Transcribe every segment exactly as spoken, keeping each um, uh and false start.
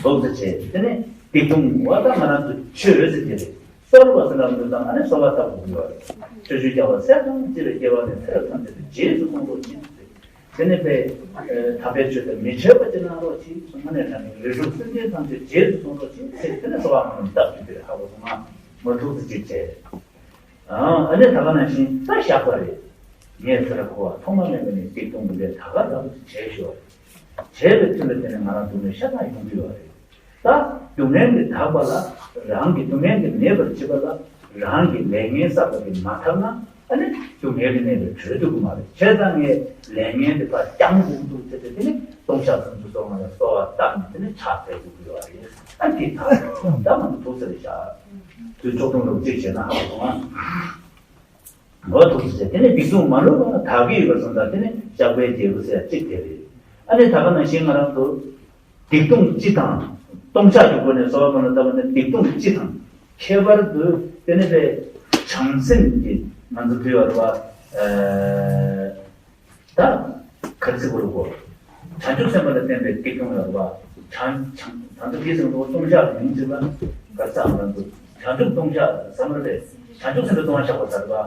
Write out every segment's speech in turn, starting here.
ཐུགས་རྗེ་ཆེ། དེ་ནས་སྡིག་ལྟུང་བ་དང་ང་རང་ཚོ་ཆོས་ཟེར་གྱི་རེད། གསོལ་བ་ཟེར་ལབ་འདུག་དང་ཨ་ནི་གསོལ་བ་བཏབ་དགོས་ཀྱི་ཡོད་རེད། ཆོས་སྤྱོད་རྒྱལ་བ་སྲས་དང་བཅས་པའི་སྐྱེ་བ་ནས་ཚེ་རབས་ཐམས་ཅད་དུ་རྗེས་སུ་སྲུང་རོགས་གྱིས་ཟེར། དེ་ནས་པས་དམ་པའི་ཆོས་དེ་མི་བརྗེད་པ་ཅིག་གནང་རོགས་གྱིས་གསུངས། ཨ་ནི་ད་ནི་རིགས་དྲུག་སེམས་ཅན་ཐམས་ཅད་རྗེས་སུ་སྲུང་རོགས་གྱིས་ཟེར། དེ་ནས་གསོལ་བ་སྔོན་བཏབ་ཀྱི་དེ་ཧ་གོ་སོང་ང་། མ་ཐུགས་སུ་ཅིག་བྱས། ཨ་ནི་ད་ག་ནང་བཞིན་ད་བཤགས་པ་རེད། ངས་ཚེ་རབས་འཁོར་བ་ཐོག་མ་མེད་པ་ནས་སྡིག་ལྟུང་གི་ལས་ད་ག་རང་དུ་བྱས་ཤོག་བྱས་པའི་མཐུ་ལ་བརྟེན་ནས་ང་རང་སྡུག་བསྔལ་ཤ་སྟག་ཡོང་གི་ཡོད་རེད། ད་སྡུག་བསྔལ་འདི་དག་པ་ལ་རང་གི་སྡུག་བསྔལ་འདི་མེད་པར་བྱེད་པ་ལ་རང་གི་ལས་ངན་བསགས་པ་དེ་མ་དག་ན་ཨ་ནི་སྡུག་བསྔལ་གྱི་གནས་ལས་གྲོལ་ཐུབ་ཀྱི་མ་རེད། བྱས་ཙང་ངས་ལས་ངན་འདི་ཕར་བསྐྱང་དགོས་འདུག་ཟེར་ཏེ་དེ་ནི་ལྟུང་བཤགས་སུམ་ཅུ་སོ་ལྔ་ལ་གསོལ་བ་བཏབ་ནས་དེ་ནི་ཕྱག་འཚལ་དགོས་ཀྱི་ཡོད་རེད། ཨ་འདི་དག་ད་མ་འདུག་ཟེར་བཞག་དུས་ཚོགས་ཐུང་རུ་གཅིག་བྱས་ན་ཧ་གོ་སོང་ང་། འོ་ཐུགས་རྗེ་ཆེ། དེ་ནས་སྡིག་ལྟུང་མ་ལུས་པ་དག་གི་ཡོད་པར་སོང་ཙང་དེ་ནས་བཤགས་པའི་རྒྱལ་པོ་ཟེར་ཡ་གཅིག་དེ་རེད། ཨ་ནི་ད་ག་ནང་བཞིན་ང་རང་ཚོ་སྡིག་ལྟུང་སྤྱི་དང་ལྟུང་བཤགས་ཀྱི་སྒོ་ནས་གསོལ་བ་སྨོན་ལམ་བཏབ་པ་ནི་སྡིག་ལྟུང་སྤྱི་དང་ཁྱད་པར་དུ་དེ་ནས་པའི་བྱང་སེམས་ཀྱི་ང་ཚོ་དུས་བར་བ་ད་ག་ཚིག་གུ་རུ་གོ། བྱང་ཆུབ་སེམས་དཔའ་ལ་བརྟེན་པའི་སྡིག་ལྟུང་ཡོད་པ། བྱང་བྱང་ད་ལྟ་འདི་ཟེར་བ་ལྟུང་བཤགས་ཀྱི་མིང་ཅིག་ལ་ག་ཚ་ང་ཚོ་བྱང་ཆུབ་ལྟུང་བཤགས་ཟེར་མ་རེད། བྱང་ཆུབ་སེམས་དཔའི་ལྟུང་བ་བཤགས་པ་ཟེར་བ།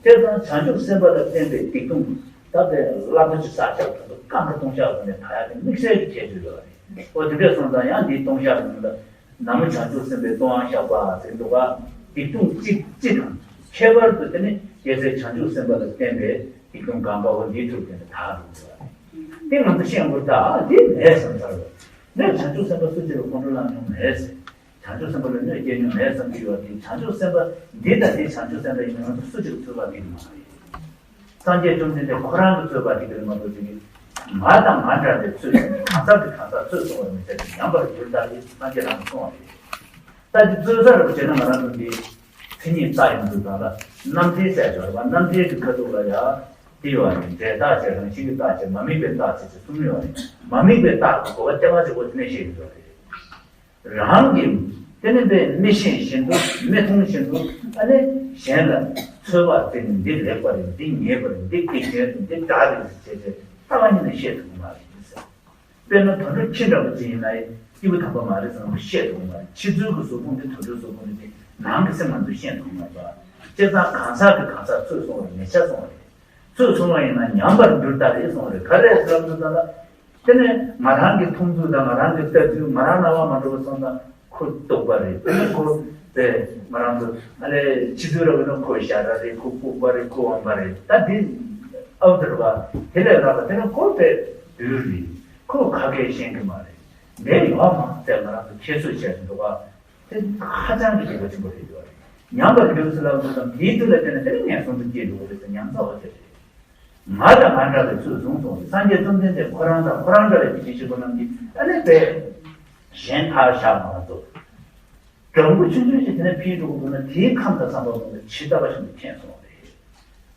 དེ་དང་བྱང་ཆུབ་སེམས་དཔའ་ལ་བརྟེན་པའི་སྡིག་ལྟུང་ད་ལྟའི་བླ་རྡོ་རྗེ་ས་སྐྱ་བ་དང་རྐང་པ་ལྟུང་བཤགས་ཀྱི་ནས་ད་ཡ་གི་དམིགས་བསལ་གྱི་ཁྱད་ཆོས་ཡོད་རེད། ཨོ་དེ་འདྲས་སོང་ཙང་ཡང་འདིའི་ལྟུང་བཤགས་ཀྱི་མིང་ལ། ནམ་བྱང་ཆུབ་སེམས་དཔའི་ལྟུང་བ་བཤགས་པ་ཟེར་འདུག་ག་སྡིག་ལྟུང་སྤྱི་སྤྱི་དང་ཁྱད་པར་དུ་དེ་ནི་རྒྱལ་སྲས་བྱང་ཆུབ་སེམས་དཔའ་ལ་བརྟེན་པའི་སྡིག་ལྟུང་གང་ག་བོ་འདིའི་ཐུགས་དེ་ནི་དག་འདུག་ག་དེ་ང་ཚོ་ཤེས་དགོས། ད་འདི་མེད་བསམ་ཚར་བ། ངས་བྱང་ཆུབ་སེམས་དཔའ་སུ་གཅིག་ལ་ཁོང་ཁྲོ་ལངས་མྱོང་མེད་ཟེར། བྱང་ཆུབ་སེམས་དཔའ་ལ་གནོད་སྐྱེལ་མྱོང་མེད་བསམ་གྱི་ཡོད་དེ། བྱང་ཆུབ་སེམས་དཔའ་འདི་ལྟ་སྟེ་བྱང་ཆུབ་སེམས་དཔའ་ཡིན་ན་ང་ཚོ་སུ་གཅིག་ལ་ཚོད་དཔག་འདི་མ་རེད། སངས་རྒྱས་བཅོམ་ལྡན་འདས་ཁོ་རང་གི་ཚོད་དཔག་འདི་ག་རེ་མ་གཏོགས་ཅིག་གིས་ང་དང་ང་འདྲ་བའི་ཚོད་ཟིན་གང་ཟག་གི་གང་ཟག་ཚོད་སོང་བར་མི་བྱ་ཞིང་ཉམས་པར་འགྱུར་ལྟ་སྟེ་སངས་རྒྱས་རང་གསུངས་པ་རེད། ད་འདི་རྩོད་ཟ་རུ་བྱས་ན་ང་རང་ཚོ་འདི་མཚན་ཉིད་རྟགས་ཡིན་དུས་ཙང་ལ་རྣམ་འགྲེལ་ཟེར་ཡོད་རེད་པ། རྣམ་འགྲེལ་གྱི་ཁ་ཐུག་ལ་ཡ་འདི་ཡོད་རེད། འབྲས་རྟགས་བྱས་རང་བཞིན་གྱི་རྟགས་བྱས་མ་དམིགས་པའི་རྟགས་བྱས་ཅེས་གསུམ་ཡོད་རེད། མ་དམིགས་པའི་རྟགས་ཀྱི་གོ་བ་ལྟེ་བ་གཅིག་པོ་དེ་ནས་བཤད་ཀྱི་ཡོད་རེད། རང་གིས་དེ་ནི་དཔེ་མི་ཤེས་བཞིན་དུ་མི་མཐོང་བཞིན་དུ་ཨ་ནི་གཞན་ལ་ཚོད་དཔག་བྱས་ནས་འདི་ལེགས་པ་རེད། འདི་ཉེས་པ་རེད། འདི་སྡིག་ཅན་རེད། འདི་དགྲ་རེད་ཟེར་བྱས་ཏེ་ལྟ་བ་ཉིད་ནས་ཤེས་ཐུབ་ཀྱི་མ་རེད་ཟེར། དཔེར་ན་དུད་འགྲོ་ཁྱི་འདྲ་བོ་ཅིག་ཡིན་ན་ཡང་སྐྱེས་བུ་དམ་པ་མ་རེད་ཟེར་ན་ཤེས་ཐུབ་ཀྱི་མ་རེད། ཁྱེད་ཚོའི་གི་གཟུགས་ཕུང་འདི་དུད་འགྲོའི་གཟུགས་ཕུང་འདི་ནང་གི་སེམས་ང་ཚོས་ཤེས་ཐུབ་ཀྱི་མ་རེད་པ། བྱས་ཙང་གང་ཟག་གི་གང་ཟག་ཚོད་སོང་བ་རེད། ཉེ་ཆར་སོང་བ་རེད། ཚོད་སོང་བ་ཡིན་ན་ཉམས་པར་འགྱུར་ལྟ་རེད་སོང་བ་རེད། ག་རེ་ཟེར་ལབ་དུས་ཙམ་ལ། དེ་ནས་ང་རང་གི་མཐོང་ཚུལ་དང་ང་རང་གི་ལྟ་ཚུལ། ང་རང་རྣ་བ་མ་འགྲོ་བ་སོང་ཙང་ཁོ་སྡུག་པ་རེད། དེ་ནས་ཁོ་དེ་ང་རང་ཚོ་ཨ་ལས་ཕྱི་ཚུལ་ར་བས་ན་ཁོ་ཞ་ར་རེད། ཁོ་ལྐུགས་པ་རེད། ཁོ་དབང་པ་རེད། ད་འདི་ཨའུ་ཚར་བ་དེ་ལས་ལྷག་པ་དེ་ནས་ཁོ་དཔེ་བདུད་རེད། ཁོ་ཁ་སྐད་ཤེས་གི་མ་རེད། འདི་ཡོད་མ་ཚད་ང་རང་ཚོ་ཁྱད་གསོད་བྱས་འདུག་ག་དེ་ཧ་ཅང་གི་སྡིག་པ་ཆེན་པོ་རེད་འདུག་ག་ཉམས་པར་འགྱུར་ཟེར་ལབ་འདུག་ཙང་དེའི་དུས་ལ་བརྟེན་ནས་དེ་ནས་ངན་སོང་དུ་སྐྱེས་འགྲོ་གི་རེད་ཟེར་ཉམས་ཚོད་པ་དེ་རེད། ང་དང་ང་འདྲ་བའི་ཚོད་བཟུང་སོང་བས་སངས་རྒྱས་བཅོམ་ལྡན་འདས་ཁོ་རང་དང་ཁོ་རང་འདྲ་བའི་ཡེ་ཤེས་ཆེན་པོ་རྣམས་ཀྱིས་ཨ་ནི་དཔེ་གཞན་ཐར་བཞག་མ་གཏོགས། སྦྲང་བུ་ཆུང་ཆུང་ཞིག་དེ་ནས་འཕེལ་འགྲོ་གི་འདུག་ན་དེའི་ཁམས་དང་བསམ་པ་ཀུན་ཏུ་ཇི་ལྟ་བ་བཞིན་དུ་མཁྱེན་སོང་བ་རེད།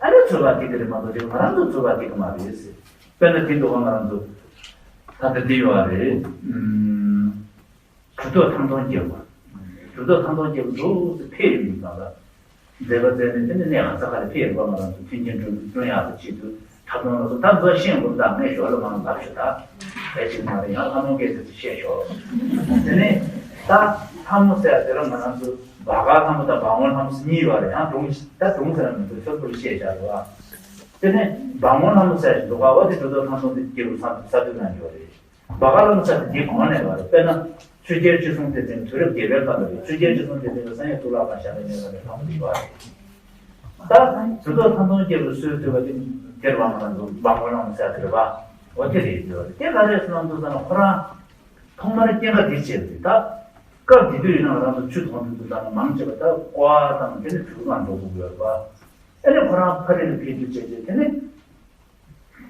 ཨ་ནི་ཚོད་དཔག་འདི་ག་རེད་མ་གཏོགས་དེ་ང་རང་ཚོ་ཚོད་དཔག་འདི་ག་མ་རེད་ཟེར། དཔེར་ན་དེ་འདུག་ག་ང་རང་ཚོ་ད་ལྟ་འདི་ཡོད་རེད། གྲུབ་ཐོབ་ཐང་སྟོང་སྐྱེས་པ། གྲུབ་ཐོབ་ཐང་སྟོང་སྐྱེས་པ་འདུག་སེ་ཕེབས་ཡོང་དུས་ཙམ་ལ། མཛད་པ་མཛད་ནས་དེ་ནས་གནས་ག་ས་ག་ལ་ཕེབས་ཡོང་བ་ང་རང་ཚོ་མཐུན་རྐྱེན་བསྐྲུན་བསྐྲུན་ཡག་པོ་བྱེད་དུས་འཁྲབ་སྟོན་ལ་སོགས་ད་འཛོ་ཤེས་དགོས་ད་ངས་ཞོར་ལ་མང་ལབ་ཤོག་ད། གལ་ཆེན་མ་རེད། ཡང་ལྷ་མོ་སྐད་ཆ་ཅིག་བཤད་ཤོག་དེ་ནས་ད་ལྷ་མོ་ཟེར་ཡ་དེ་ལ་ང་རང་ཚོ་སྦ་ག་ལྷ་མོ་དང་སྦ་མོ་ལྷ་མོ་ཟེར་གཉིས་ཡོད་རེད། ཡང་སྒྲུང་ད་སྒྲུང་ཟེར་ན་མི་འདུག་ཤོར་བུར་བཤད་བཞག་རེད་བ། དེ་ནས་སྦ་མོ་ལྷ་མོ་ཟེར་ཡ་ཞིག་འདུག་ག་འོ་དེ་གྲུབ་ཐོབ་ཐང་སྟོང་དེ་སྐྱེས་བུ་ས་ས་དུས་ན་ཡོད་རེད། སྦ་ག་ལྷ་མོ་ཟེར་དེ་གོང་ནས་ཡོད་རེད། དཔེར་ན་ཆོས་རྒྱལ་ཁྲི་སྲོང་ལྡེ་བཙན་དུས་རབས་བརྒྱད་པའི་སྐབས་ལ་རེད། ཆོས་རྒྱལ་ཁྲི་སྲོང་ལྡེ་བཙན་གྱི་སང་ཡང་གཙུག་ལག་ཁང་བཞེངས་པའི་གནས་སྐབས་ལ་ལྷ་མོ་དེ་ཡོད་རེད། ད་གྲུབ་ཐོབ་ཐང་སྟོང་སྐྱེས་བུ་སྲོལ་བཏོད་པ་དེ་དེར་བ་ང་རང་ཚོ་སྦ་མོ་ལྷ་མོ་ཟེར་དེ་རེད་བ། འོ་དེ་རེད་ཡོད་རེད། དེ་ག་རེ་ཟེར་ན་འདུག་ཟེར་ན་ཁོ་རང་ཐོག་མར་སྐྱེ་འགག་དེ་བྱས་པ་རེད། ད་སྐབས་དེ་དུས་ཡིན་ན་ང་རང་ཚོ་ཆུ་དོང་དུ་འདུག་ཟེར་ན་མང་ཆེ་བ་ད་ཀོ་བ་དང་དེ་ནས་གྲུ་གུ་ནང་འགྲོ་དགོས་ཡོད་རེད་བ། ཨ་ནི་ཁོ་རང་ཕ་རི་ལ་ཕེབས་དུས་བྱས་རྗེས་དེ་ནས།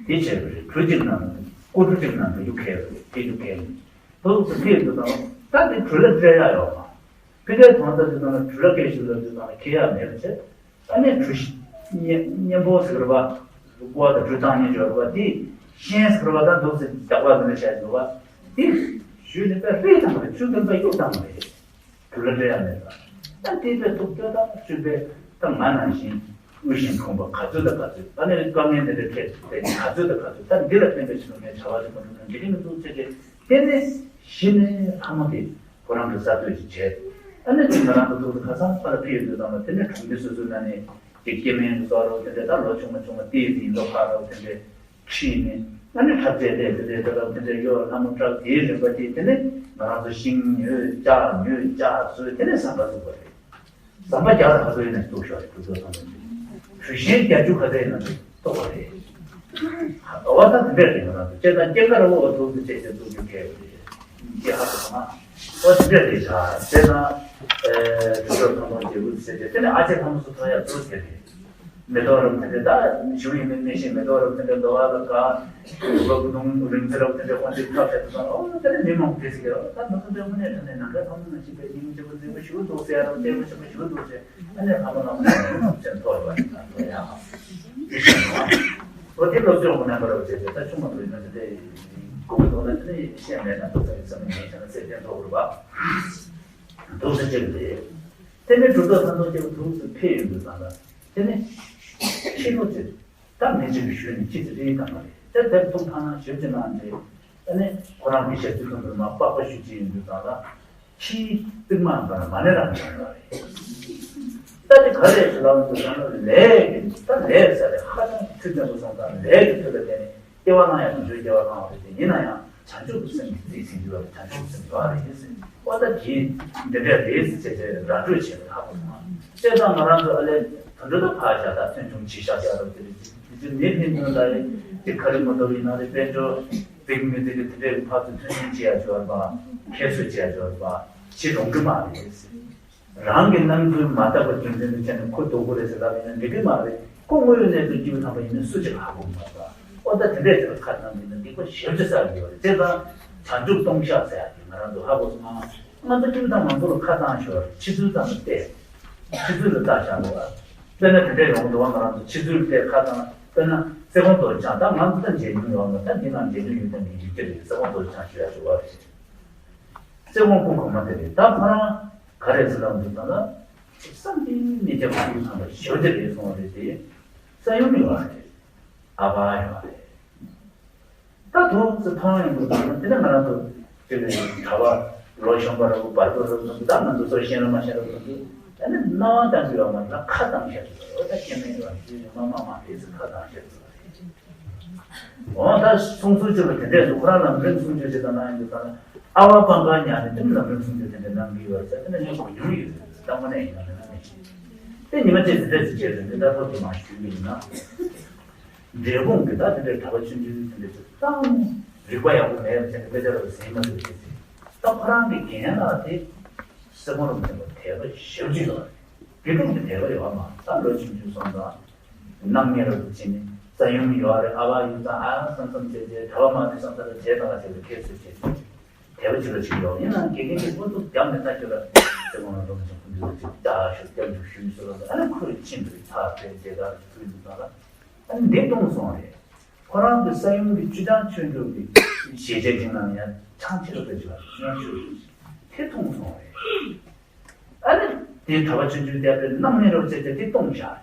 དེ་བྱས་པ་རེད། གྲུ་གཅིག་ནང་ལ་སྐུ་གྲུ་གཅིག་ནང་ཕེབས་རྒྱུ་གལ་རེད། ཕེབས་རྒྱུ་གལ་རེད། ཐོག་ཏུ་ཕེབས་དུས་ཙམ་ལ་ད་དེ་གྲུ་ལ་སྤྲད་ཡག་ཡོད་མ། ཕ་གིར་དོན་དག་དེ་ཙམ་ལ་གྲུ་ལ་སྐད་ཞིག་ལབ་དུས་ཙམ་ལ་ཁེལ་ཡག་མེད་པ་བྱས། ཨ་ནི་གྲུ་བཞི་གཉེན་གཉེན་པོ་ཟེར་བ། ཀོ་བ་དང་གྲུ་གཙང་གཉིས་སྦྱོར་བ་དེ་ཤན་ཟེར་བ་དང་འདུག་སེ་རྒྱག་པ་ཟེར་ནས་བཤད་འདུག་བ། དེ་ཞུས་ནས་པས་རེད་དང་རེད། ཆུ་འདོན་པ་གཡུག་དང་རེད། གྲུ་ལ་སྤྲད་ཡག་མེད་པ། ད་དེ་པའི་ཐུགས་སྤྲོ་དང་སྤྲོ་པའི་ད་ང་ནང་བཞིན་དབུལ་ཞིང་ཕོངས་པ་ག་ཚོད་དང་ག་ཚོད། ད་ནི་དཀའ་ངལ་འདི་འདྲ་འཕྲད་དེ་ག་ཚོད་དང་ག་ཚོད། ད་འདི་ལ་བརྟེན་པའི་ཕྱིར་ངས་བྱ་བ་ཞིག་མ་གྲུབ་ན་འགྲིག་གི་མི་འདུག་ཟེར་ཏེ། དེ་ནི་ གཞི་ནས་ལྷ་མོ་དེ་ཁོ་རང་གི་གསར་གཏོད་ཅིག་བྱས། ཨ་ནི་དེ་ང་རང་གི་ཐུགས་སུ་ཁ་སང་ཕར་ལ་ཕེབས་ཡོང་དུས་ཙམ་ལ་དེ་ནས་གྲོང་སྡེ་སོ་སོའི་ནང་ནས་ཀྱི་སྐྱེ་དམན་གྱི་སོགས་རོགས་དེ་འདྲ་ད་ལོ་ཆུང་མ་ཆུང་མ་ཏོག་ཙམ་ཡིན་མདོག་ཁ་རོགས་དེ་འདྲ་ཁྲིད་ནས། ཨ་ནི་འཁྲབ་ཆས་ལས་དེ་འདྲ་ད་རོགས་དེ་འདྲ་གཡོ། ལྷ་མོ་འཁྲབ། དེའི་རིམ་པ་དེ་དེ་ནས་ང་རང་ཚོ་ཤིང་ཉོས་ལྕགས་ཉོས་ལྕགས་བཟོས། དེ་ནས་ཟམ་པ་བཙུགས་པ་རེད། ཟམ་པ་རྒྱག་ལ་ག་ཚོད་ཡིན་ན་འདུག་ཤོག་རེད། འདུག་ཚོད་ཚང་མ་འདུག་གྲུ་ཆེན་བརྒྱད་ཅུ་ག་ཚོད་ཡིན་ན་འདུག་ཐུབ་པ་རེད། འོ་ད་དེ་འདྲ་རེད། ང་རང་ཚོ་སྤྱིར་བཏང་སྐྱེ་རྒ་ར་བོ་འོ་ཐུག་ཏུ་བཅད་བཅད་འདུག་རྒྱུ་གལ་རེད། སྐྱེ་ཧ་གོ་མ། འོ་དེ་འདྲ་རེད་ཤག་སྤྱིར་བཏང་ཨེ་གྲུ་ཆོག་ཐང་ཐོག་རྒྱལ་པོ་ཟེར་ཏེ་དེ་ནས་ཨ་ཅེ་ལྷ་མོ་སུ་ཐོག་ཡ་འདུག་ཟེར་རེད། མེ་ཏོག་རབ་དེ་འདྲ་ད་ཞུ་ཡིན་མིན་མི་ཤེས། མེ་ཏོག་རབ་དེ་འདྲ་འདོ་བ་ལ་དགའ། སློབ་དཔོན་རིག་འཛིན་རབ་དེ་འདྲ་དཔོན་དེ་ཐབས་ཤེས་དུ་སོང་། ཨོ་ད་ནི་མི་མང་དེ་ཟིག་གི་ཨོ་ད་ནུ་ཐུ་འདྲ་དངོས་གནས་དྲང་གནས་ནམ་མཁའི་ལྷ་མོ་ནང་བཞིན་པའི་སྙིང་རྗེ་པོ་མཛེས་པོ་ཞེ་པོ་འདུག་ཟེར་ཡ་རབ་བརྟན་པོ་ཞེ་པོ་ཞེ་པོ་འདུག་ཟེར། ཨ་ནི་ལྷ་མོ་ལྷ་མོ་ནང་བཞིན་ཐོག་ཡོད་པ་ཡིན་ན་ཐོག་ཡ། ཨོ་དེ་སློབ་སྦྱོང་གི་རྣམ་པ་རབ་བྱས་ཏེ་ད་ཆུང་མ་དུ་ཡིན་ན་དེ་འདྲ་དགོས་ཀྱི་འདུག་ན་དེ་འདྲ་ཤེས་མེད་ན་འདུག་ས་ཡིན་ས་མི་ཉན་ཆ་ན་ཚེ་བརྟན་ཐོག་རུ་བ། འདུག་སེ་བྱེད་ཀྱི་རེད། དེ་ནས་གྲུབ་ཐོབ་ཐང་སྟོང་སྐྱེ་བོ་ཐུགས་སུ་ཕེབས་ཡོང་དུས་ཙམ་ལ་དེ་ནས་ཕྱི་ལོ་ཚེ་ད་མི་གཅིག་གི་ཞུས་ནས་ཁྱི་ཚེ་རིལ་བཏང་བ་རེད། དེ་དེར་ཐུགས་ཐང་ན་ཞེ་ཅིག་གནང་རྗེས་ཨ་ནི་ཁོ་རང་གི་ཞབས་ཕྱི་ཐུན་དུ་མ་པགས་པ་ཞུ་ཅི་ཡོང་དུས་ཙམ་ལ་ཕྱིའི་རྩིག་མ་འདར་མ་ནས་རང་བྱུང་བ་རེད། ད་དེ་ག་རེད་ཟེར་ལབ་དུས་ཙམ་ལ་ལས་ཀྱི་ད་ལས་ཟེར་རེད། ཧ་ཅང་ཆུ་ཚན་པོ་སོང་ཙང་ལས་ཀྱི་མཐུ་ལ་བརྟེན་ནས། སྐྱེ་བ་བླང་ཡང་དུད་འགྲོའི་སྐྱེ་བ་བླང་བ་རེད་དེ། ཡིན་ན་ཡང་བྱང་ཆུབ་ཀྱི་སེམས་ཀྱི་རྩིས་ཟིན་རྒྱུ་བ་བྱང་ཆུབ་སེམས་ཡོད་རེད་ཟེར། ཨོ་ད་དེ་འདི་འདྲ་རེད་ཟེར་བྱས་བྱས་ར་སྤྲོད་བྱས་པ་ཧ་གོ་སོང་། བྱས་ཙང་ང་རང་ཚོ་ཨ་ལས་དུད་འགྲོ་ད་ཕར་བཞག་ད་ཐོན་བྱུང་བྱེད་བཞག་བཞག་རབས་དེ་རེད། དེ་ཚོ་ནད་ཕན་ཚུན་ལ་ཡི་དེ་ག་རེ་མ་གཏོགས་ཡིན་ན་རེད། དཔལ་འབྱོར་བེག་མི་དེ་གི་དེ་འདྲའི་ཕར་ཚུར་ཐོན་བྱུང་བྱེད་ཡ་བྱོས་པ་ཁྱད་གསོད་བྱེད་ཡ་བྱོས་པ་བྱེད་རུང་གི་མ་རེད་ཟེར། རང་གི་རྣམ་འགྱུར་མ་དག་པའི་རྒྱུ་མཚན་དུ་བྱས་ནས་ཁོ་སྡུག་པོ་རེད་ཟེར་ལབ་ཡིན་ན་འགྲིག་གི་མ་རེད། ཁོ་དངོས་ཡོད་གནས་ཚུལ་སྐྱེས་བུ་དམ་པ་ཡིན་ན་སུ་གཅིག་ཧ་གོ་མ་ཐུབ། ཨོ་ད་དེ་འདྲས་ཟེར་ཁ་བཏང་གི་ན་སྡིག་པ་ཞེ་པོ་ཅིག་བསགས་ཡོད་རེད། བྱས་ཙང་བྱང་ཆུབ་ལྟུང་བཤགས་ཟེར་ཡག་གི་ང་རང་ཚོ་ཧ་གོ་སོང་ང་། ང་ཚོ་སྐྱེས་བུ་དམ་མང་པོ་ལ་ཁ་བཏང་ཞོར་ཕྱི་ཚུལ་ཙམ་ལ་བལྟས། ཕྱི་ཚུལ་ལ་ལྟ་བཞག་འདུག་བ། དཔེར་ན་དེ་འདྲས་ཡོང་འདུག་བ། ང་རང་ཚོ་ཕྱི་ཚུལ་བལྟས་ཁ་བཏང་། དཔེར་ན་སེ་ཀོང་རྡོ་རྗེ་འཆང་ད་ང་ཚོ་ད་མཇལ་མྱོང་ཡོད་མ་ད་འདི་ན་མཇལ་མྱོང་ཡོད་ད་ནི་ཡིད་ཀྱི་རེད། སེ་ཀོང་རྡོ་རྗེ་འཆང་ཞུ་ཡག་ཞུ་བ་རེད། བརྩེ་དགོངས་སྐུ་གོང་མ་དེ་རེད། ད་ཁོ་རང་ག་རེ་ཟེར་ལབ་འདུག་ད་ལ། བསམ་གྱིས་མི་ཁྱབ་པའི་ཐུགས་དམ་པ་ཞེ་པོ་དེ་རེད་སོང་བ་རེད་དེ། ས་ཡོམ་ཡོད་རེད། ཨ་བ་ཡོད་རེད། ད་དུང་ཚེ་ཐང་ཡོང་དགོས་ན་དེ་ནས་ང་རང་ཚོ་དེ་ནས་གྲྭ་པ་ལོ་གཞོན་པ་ར་བོ་བར་དོ་ར་བོ་ད་ང་ཚོ་ཚོ་ཤེས་ན་མ་ཤེས་ར་བོ་ད་ནི་སྣང་བ་ལྟ་འདུག་ཡོད་མ་རེད་ལ་ཁ་བཏང་ཤེས་འདུག་ཨོ་ད་སྐྱེ་དམན་ཡོད་རེད་ཟེར་མ་མ་མ་རེད་ཟེར་ཁ་བཏང་ཤེས་འདུག་རེད། འོ་ད་གསུང་ཚུལ་བཅོས་པ་དེ་འདྲས་སུ་ཁོ་རང་ལམ་རིམ་གསུང་ཆོས་བྱེད་དང་གནང་ཡོང་དུས་ད་ལ་ཨ་བ་སྤང་ཁ་ཉར་ནས་དེ་ལམ་རིམ་གསུང་ཆོས་དེ་འདྲས་གནང་གི་ཡོད་ཟེར་དེ་ནས་ངས་གོ་མྱོང་ཡོད་ཟེར། ད་དངོས་གནས་ཡིན་ན་མིན་ན་མི་ཤེས། དེ་ཉི་མ་གཅིག་དེ་འདྲས་སུ་བྱས་ཟིན་དེ་ད་ཐོག་དེ་མ་ཞུས་པ་ཡིན་ན། འབྲས་སྤུངས་ཀྱི་ད་དེ་འདྲས་གྲྭ་པ་ཆུང་ཆུང་དེ་འདྲས་སུ་ཏང་རིག་པ་ཡག་པོ་མེད་པ་བྱས་ནས་དཔེ་ཆ་ར་བ་ཟིན་མ་ཐུབ་བྱས་ཟིན། ད་ཁོ་རང་གི་རྒན་ལགས་དེ་སེ་གོང་རུ་མཐུན་པ་དད་པ་ཞེ་པོ་ཅིག་ཡོད་རེད། དགེ་ཕྲུག་གི་དད་པ་ཡོད་མ་ད་ལོ་ཆུང་ཆུང་སོང་ཙང་། སྣང་བརྙན་རབ་ཏུ་ཕྱིན་ནས་ས་ཡོམ་ཡོད་རེད། ཨ་བ་ཡོད་ཙང་ཨ་བསམ་བསམ་བྱས་བྱས་གྲྭ་པ་མ་དེ་བསམ་ས་ལ་བྱས་དང་ལ་བྱས་ཏེ་ཁྱེད་ཚོས་བྱས་ཏེ་དད་པ་ཅི་ལ་ཅིག་ཡོད། ཡིན་ནའང་དགེ་རྒན་གྱིས་ཨུ་ཚུགས་བརྒྱབ་ནས་ལྟ་རྒྱུ་ལ་ཚེ་དབང་རིན་པོ་ཆེ་སྐུ་མདུན་ལ་ཅིག་ལྟ་ཞུ་སྐྱབས་འཇུག་ཞུས་སོ་ལ་ཨ་ནི་ཁོས་ཕྱིན་པའི་ཐག་རེད་དེ་ག་རེ་ཕུལ་འདུག་ད་ལ་ཨ་ནི་འདི་གཏོང་སོང་རེད། ཁོ་རང་གི་ས་ཡོམ་གྱི་བཅུ་ཆང་མཆོད་འཇོག་གི་ཞལ་ཆད་ཅིག་ནང་ཡང་ཆང་ཆེ་རུ་ཕེབས་ཅིག་ལ་ཡང་ཆོས་དེ་གཏོང་སོང་རེད། ཨ་ནི་དེ་གྲྭ་པ་ཆུང་ཆུང་དེ་ཨ་ཕའི་སྣང་མེད་རོ་བྱས་ཏེ་དེ་གཏོང་བཞག་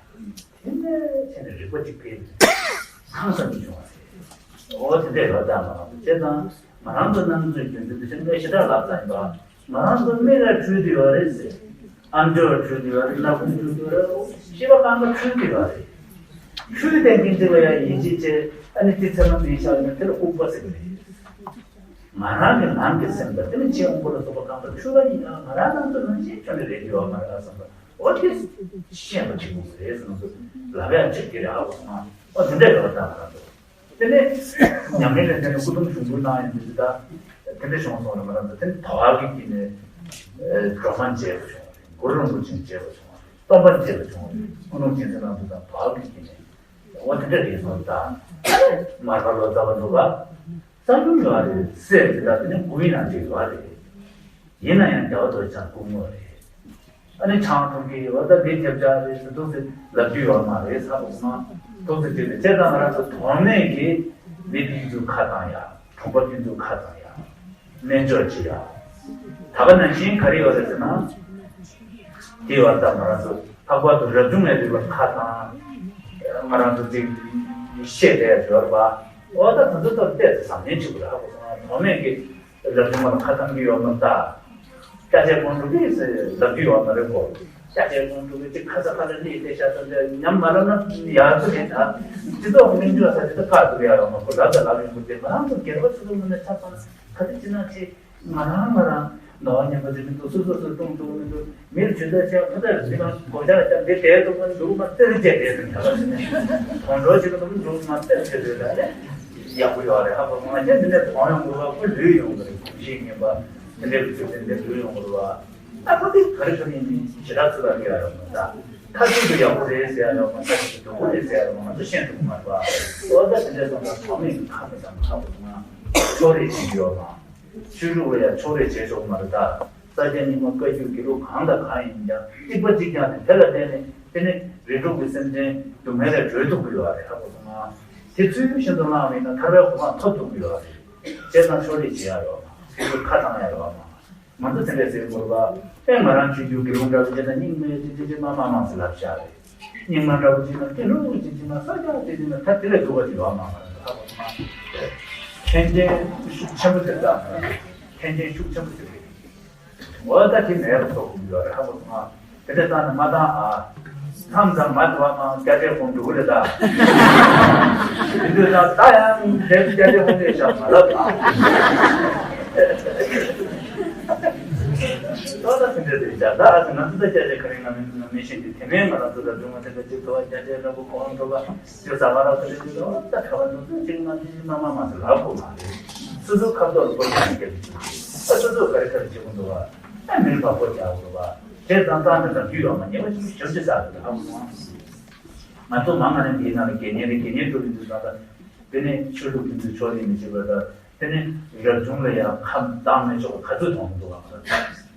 དེ་ནས་བྱས་ནས་རིག་པ་གཅིག་འཕེལ་ཧང་སང་གི་བྱུང་བ་རེད། འོ་དེ་འདྲས་ཡོད་ད་མ་རང་ཚོ་བྱས་ཙང་མ་རང་ཚོ་སྣང་ཚུལ་རྒྱུན་འཛིན་དུ་ཕྱིན་པའི་ཞེ་དྲག་ལབ་ཙང་ཡིན་པ། ང་རང་ཚོ་མིག་ལ་འཁྲུལ་དུ་ཡོད་རེད་ཟེར། ཨམ་ཅོག་ལ་འཁྲུལ་དུ་ཡོད་རེད། སྣ་ཁུང་འཁྲུལ་དུ་ཡོད་རེད། ཤེས་པ་རྐང་པ་འཁྲུལ་དུ་ཡོད་རེད། འཁྲུལ་དེ་ཀུན་གཅིག་ལ་ཡང་ཡིད་ཆེས་བྱས་ཨ་ནི་དེ་ཚེར་མ་འཛིན་བཞག་ན་དེ་ལ་ལྐུགས་པ་ཟེར་གི་རེད། ང་རང་གི་ནང་གི་སེམས་དང་དེ་ནི་ཕྱི་དབང་པོ་ལ་སོགས་པ་གང་དག་འཁྲུལ་པ་ཡིན་ན་ང་རང་ནང་དུ་ནང་བཞིན་ཁྱོན་ནས་རེད་འདུག་བ་མ་རེད་བསམ་པ་འོ་དེ་ཤེས་པ་གཅིག་པུ་རེད་ཟེར་ན་ཚོ་ལབ་ཡག་གཅིག་དེ་རེད། ཧ་གོ་སོང་ང་། འོ་དེ་འདྲ་ཡོད་ད་ང་རང་ཚོ། དེ་ནས་ཉམས་ལེན་ལ་བརྟེན་ནས་སྐུ་གདུང་ཞུགས་འབུལ་གནང་ཡོང་དུས་ད་དེ་འདྲ་བྱུང་སོང་རེད། ང་རང་ཚོ་དེ་ནས་དོ་ཧ་གི་དཀྱིལ་ནས་སྒྲོལ་མ་མཇལ་བ་བྱུང་བ་རེད། གུ་རུ་རིན་པོ་ཆེ་མཇལ་བ་བྱུང་བ་རེད། སྟོན་པ་མཇལ་བ་བྱུང་བ་རེད། སྐུ་གདུང་མཁྱེན་བརྩེ་གནང་དུས་ད་དོ་ཧ་གི་དཀྱིལ་ནས། འོ་དེ་འདྲ་རེད་སོང་ད། མར་པ་ལོ་ཙཱ་བ་འདུག་ག་ས་ཡོམ་ཡོད་རེད་ཟེར་དེ་ལ་དེ་ནས་མགོ་བོའི་ནང་འདྲེས་ཡོད་རེད། ཡིན་ན་ཡང་རྒྱལ་བ་རྡོ་རྗེ་འཆང་སྐུ་ངོ་རེད། ཨ་ནི་ཆང་འཐུང་གི་ཡོད་ད་འདི་ཐེབས་ཆག་རེད་ཟེར་འདུག་ཟེར་ལབ་རྒྱུ་ཡོད་མ་རེད། ས་བོ་སང་འདུག་ཟེར་དེ་ལས་བྱས་ཙང་ང་རང་ཚོ་དོན་མེད་ཀྱི་མི་དེ་ཚོ་ཁ་བཏང་ཡ། གྲོང་པ་དེ་ཚོ་ཁ་བཏང་ཡ། དམན་འཇོག་བྱེད་ཡ། ད་ག་ནང་བཞིན་ག་རེ་ཡོད་རེད་ཟེར་ན། དེ་བར་ད་ང་རང་ཚོ་ལྷག་པར་དུ་རབ་བྱུང་བའི་རིགས་ལ་ཁ་བཏང་། ང་རང་ཚོ་ཅིག་བཤད་བསྡད་ཡོད་རེད་པ། འོ་ད་དེ་ཚོ་ད་ཏོག་ཙམ་བཟང་ངན་ཆེ་བོ་རེད། ཧ་གོ་སོང་ང་། དོན་མེད་ཀྱི་ རབ་བྱུང་མ་ལ་ཁ་བཏང་གི་ཡོད་མ་རེད་ད། སྐྱ་ཆས་གོང་འགྲོ་གི་ཟེར་ལབ་ཀྱི་ཡོད་མ་རེད་གོ། སྐྱ་ཆས་གོང་འགྲོ་གི་ཅིག་ཁ་ས་ཁ་ལ་སླེབས་ཏེ་ཤ་ཚ་འདྲ་ཉམས་མ་ར་ན་ཡག་ཚོད་རེད་ད། སྤྱི་ཚོགས་ཀྱི་གླེང་རྒྱུ་ས་དེ་ད་བཀག་ཐུབ་ཡག་ཡོད་མ་གོ། ལབ་ད་ལབ་ཡོང་གི་དེ་ང་རང་ཚོ་སྒེར་པ་ཚོ་ཚོ་ངོ་ནས་ཆ་ཚང་ག་དེ་ཅི་ན་ཆེ། ང་རང་ང་རང་ནོར་བ་ཉམས་པ་དེ་མི་འདུག་སོ་སོ་སོ་ལྟུང་ལྟུང་མི་འདུག་མིར་ཇུས་ད་ཆ་ཕ་ད་རི་མ་གོ་ཆ་ལ་ཆ་འདི་དེ་ལྟུང་མི་འདུག་མ་རྩེར་རྒྱས་དེ་ཟིན་ད་ལ་ཟིན་ནས་གོང་འགྲོ་བྱེད་ཀྱི་འདུག་མི་འདུག་མ་རྩེར་ཆེ་ཟོས་ད་ནས་ཡག་པོ་ཡོད་རེད། ཧ་གོ་སོང་ང་ཁྱེད་འདི་ནས་གོང་ཡོང་དགོས་པ་ཁོ་ལུས་ཡོང་གི་རེད། གཞིས་ཉིན་པ་དེ་འདྲའི་ལུས་ཚོད་དེ་འདྲའི་ལུས་ཡོང་གི་རེད་བ། ཨ་ཁོ་དེ་ག་རེ་ག་རེ་ཡིན་མིན་ཞེ་དྲག་ཚོད་ལ་ཡོད་ཡོད་མ་ད་ཁ་ཐུག་ཏུ་ཡག་པོ་རེད་ཟེར་ཡ་ཡོད་མ་ད་ཁ་ཐུག་ཏུ་སྡུག་པོ་རེད་ཟེར་ཡ་ཡོད་མ་ང་ཚོ་ཤེས་ཐུབ་མ་རེད་བ། ཨོ་ད་དེ་འདྲའི་སོང་ཙང་གོང་མིན་གྱི་ཁ་མི་ཙམ་ཁ་བོ་ང་ཚོ་རེད་ཅིག་ཡོད་མ། ཆོས་ལུགས་ལ་ཡང་ཕྱོགས་རིས་བྱེད་ཆོག་མ་རེད་ད། ས་སྐྱ་རྙིང་མ་བཀའ་བརྒྱུད་དགེ་ལུགས་གང་དང་གང་ཡིན་ཀྱང་གཅིག་པ་གཅིག་རྐྱང་རེད། དེ་ལ་བརྟེན་ནས་དེ་ནི་རིགས་དྲུག་གི་སེམས་ཅན་སྡུག་བསྔལ་ལས་གྲོལ་ཐུབ་ཀྱི་ཡོད་རེད། ཧ་གོ་སོང་ང་། དེ་ཚུལ་བཞིན་དུ་བླངས་པ་ཡིན་ན་ཐར་པའི་གོ་འཕང་ཐོབ་ཐུབ་ཀྱི་ཡོད་རེད། བྱས་ཙང་ཕྱོགས་རིས་བྱེད་ཡ་ཡོད་མ། དེ་ཚོ་ཁ་བཏང་ཡ་ཡོད་མ། ང་ཚོ་དེ་འདྲས་ཟེར་དགོས་པ། ཨེ་ང་རང་ཆོས་བརྒྱུད་དགེ་སློང་འདྲ་བོ་བྱས་ན་རྙིང་མའི་ཅི་ཅི་ཅི་མ་མ་མ་ཟེར་ལབ་བཞག་རེད། རྙིང་མ་འདྲ་བོ་བྱས་ན་དགེ་ལུགས་ཅི་ཅི་མ་ས་སྐྱ་ཅི་ཅི་མ་ད་དེ་ལས་སྡུག་པ་ཅིག་ཡོད་མ་མ་རེད། ཧ་གོ་སོང་ང་། ཁྱད་ཆོས་ཤུགས་ཆེན་པོ་དེ་འདྲ་མ་རེད། ཁྱད་ཆོས་ཤུགས་ཆེན་པོ་དེ་རེད། འོ་ད་དེ་མེད་པ་ཐོག་ཡོད་རེད། ཧ་གོ་སོང་ང་། དེ་འདྲ་བཏང་ནས་མ་བཏང་ཨ། མཚམས་མཚམས་མ་དུ་བ་མང་སྐྱ་ཆས་གོང་འགྲོ་གི་རེད་ད། དེ་དུས་ད་ད་ཡང་དེབ་སྐྱ་ཆས་གོང་དེ་བཞག་མ་ལབ་ཨ། ད་ད་དེ་འདྲ་རེད་བཞག་ད་ཨ་ང་ཚོ་ད་སྐྱ་ཆས་ག་རེ་ང་མི་ང་མི་ཤེས་ཀྱི་དེ་མིན་ང་རང་ཚོ་ད་སྒྲུང་བ་དེ་འདྲ་ཅིག་དུ་བ་སྐྱ་ཆས་འདྲ་པོ་གོང་འགྲོ་ག་ཅིག་ཟ་མ་ལབ་དེ་འདྲ་ཅིག་ད་ད་ག་བ་འགྲོ་དུས་ཅིག་ང་ཅི་ཅི་མ་མ་མ་ཟེར་ལབ་དགོས་མ་རེད། སོ་སོ་ཁ་ཐོག་ལ་བོད་ཀྱི་སྐད་ཆ་ཅིག་ད་སོ་སོ་ག་རེ་ག་རེ་བྱེད་དགོས་འདུག་བ། ཨ་མིར་བག་པོ་རྒྱག་དགོས་བ། བྱས་ཙང་བཏང་ནས་ཙམ་རྒྱུས་ཡོད་མ་ཉེས་པ་ཞིག་ཞབས་ཕྱི་ས་རེད་ཧ་གོ་སོང་། ང་ཚོ་མང་ང་ནས་འདིའི་ནང་ལ་དགེ་བསྙེན་རེད། དགེ་བསྙེན་སྒྲུབ་ཡིན་དུས་ཙང་ད། དེ་ནས་ཆོས་ལུགས་དེ་ཚོའི་ཕྱོགས་རིས་མི་བྱེད་པ་དང་། དེ་ནས་རབ་བྱུང་ལ་ཡང་ཁ་བཏང་མི་ཆོག་པ་ག་ཚོད་མཐོང་འདུག་ཨང་།